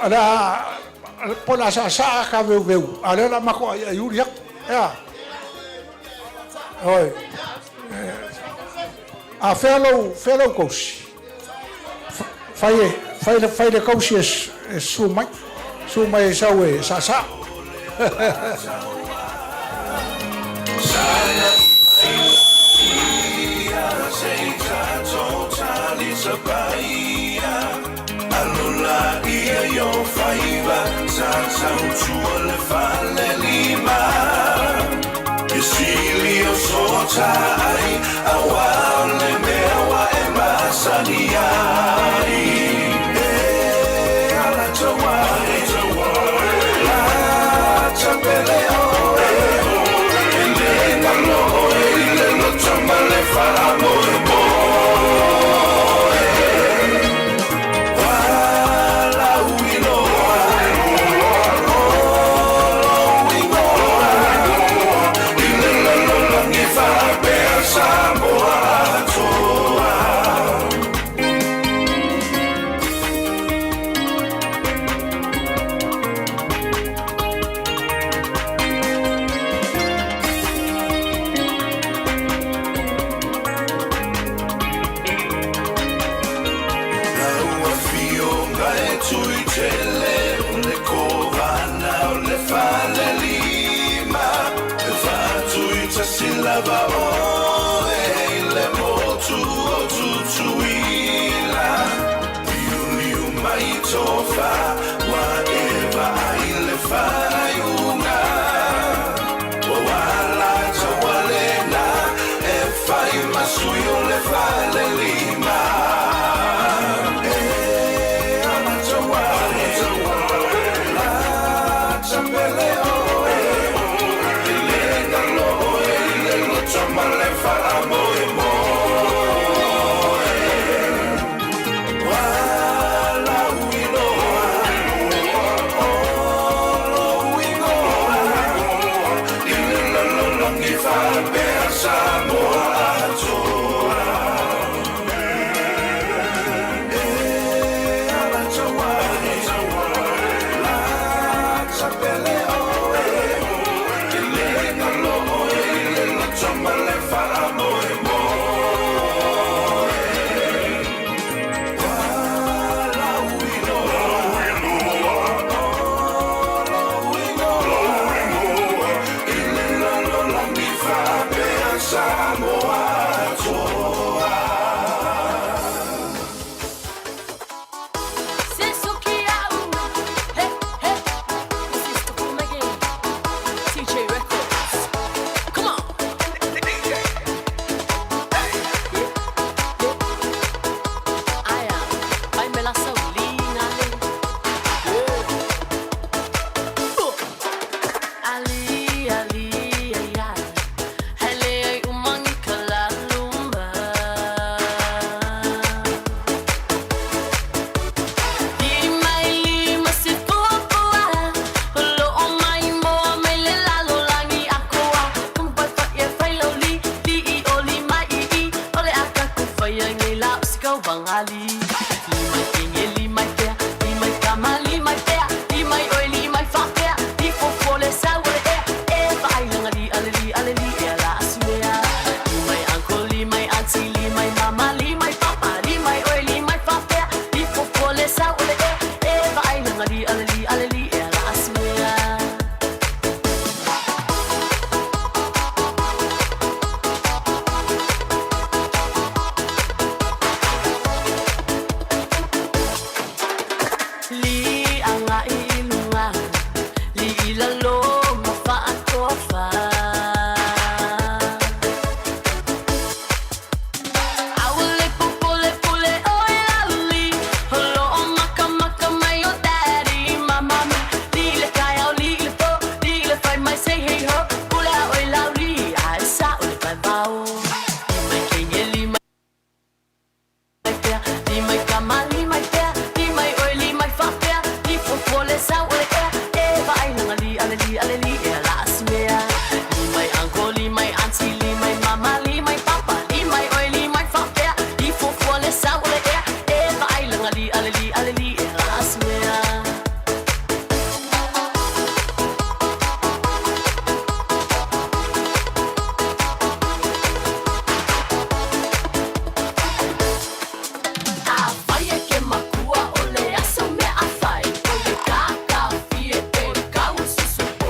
O le a, po o le a saasaa ta veuveu, a o lea o le a matou aiaiuli atu, e a? Oi. A fea lou, fea lou tausi? Fai e, fai, fai le tausi e susu mai. Susu mai e sau e saasaa. Lau Afioga e Tuitele o le Kovana o le Falelima, e faatuitasi lava oe i le motu o Tutuila. Liuliu mai tofa ua e vaai le faaiuga, ua alataua lena e fai ma sui o le Falelima. Samoa atoa. Samoa atoa. TJ Records. Come on. Aya, vai me la saulina le. Ali, ali, ai, ai. Hele ai umangi kalalumba. Lima lima se pupua, lo o mai moa mai le lalo langi akoa. Kumpai fa e fai lau li, li i o li mai i i, o le aka ku fai ai nei la o se kau bangali. Li mai kinge, li mai pea, li mai kama, li mai pea, li mai oi, li mai whapea, li fofo le sau o le ea, e vaai langa li ale li ale li e ala asimea. Li mai uncle, li mai auntie, li mai mama, li mai papa, li mai oi, li mai whapea, li fofo le sau o le ea, e vaai langa li ale li ale li e ala asimea. Li anga i lunga, li i lalo ma whaatofa. Aule pupule pule o e lauli, holo o maka maka mai o daddy ma mami. Li le kai au li le po, li le fai mai say hey ho, pule au e lauli, ai sa o le vai vau. Li mai kenge, li mai pea, li mai kama, li mai pea, li mai oi, li mai whapea, li fofo le sau o le ea, e vaai langa li ale li ale li e ala asimea. Li mai uncle, li mai auntie, li mai mama, li mai papa, li mai oi, li mai whapea, li fofo le sau o le ea, e vaai langa li ale li ale li e ala asimea. A fai e ke makua o le aso mea a fai, o le kākā fie pe kau susu po.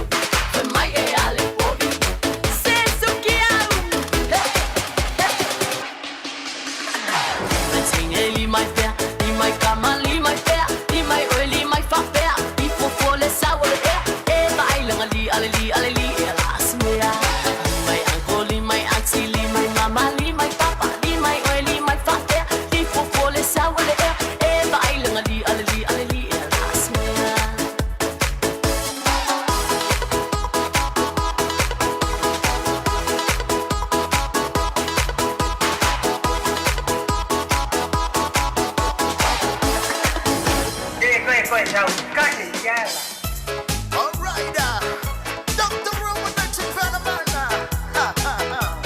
All right, Dr. Roman, Ha, ha, ha.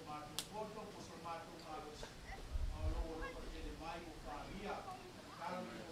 Matou poto po so matou malosi. Ma o lou alofa tele mai ua faaalia. Tatalo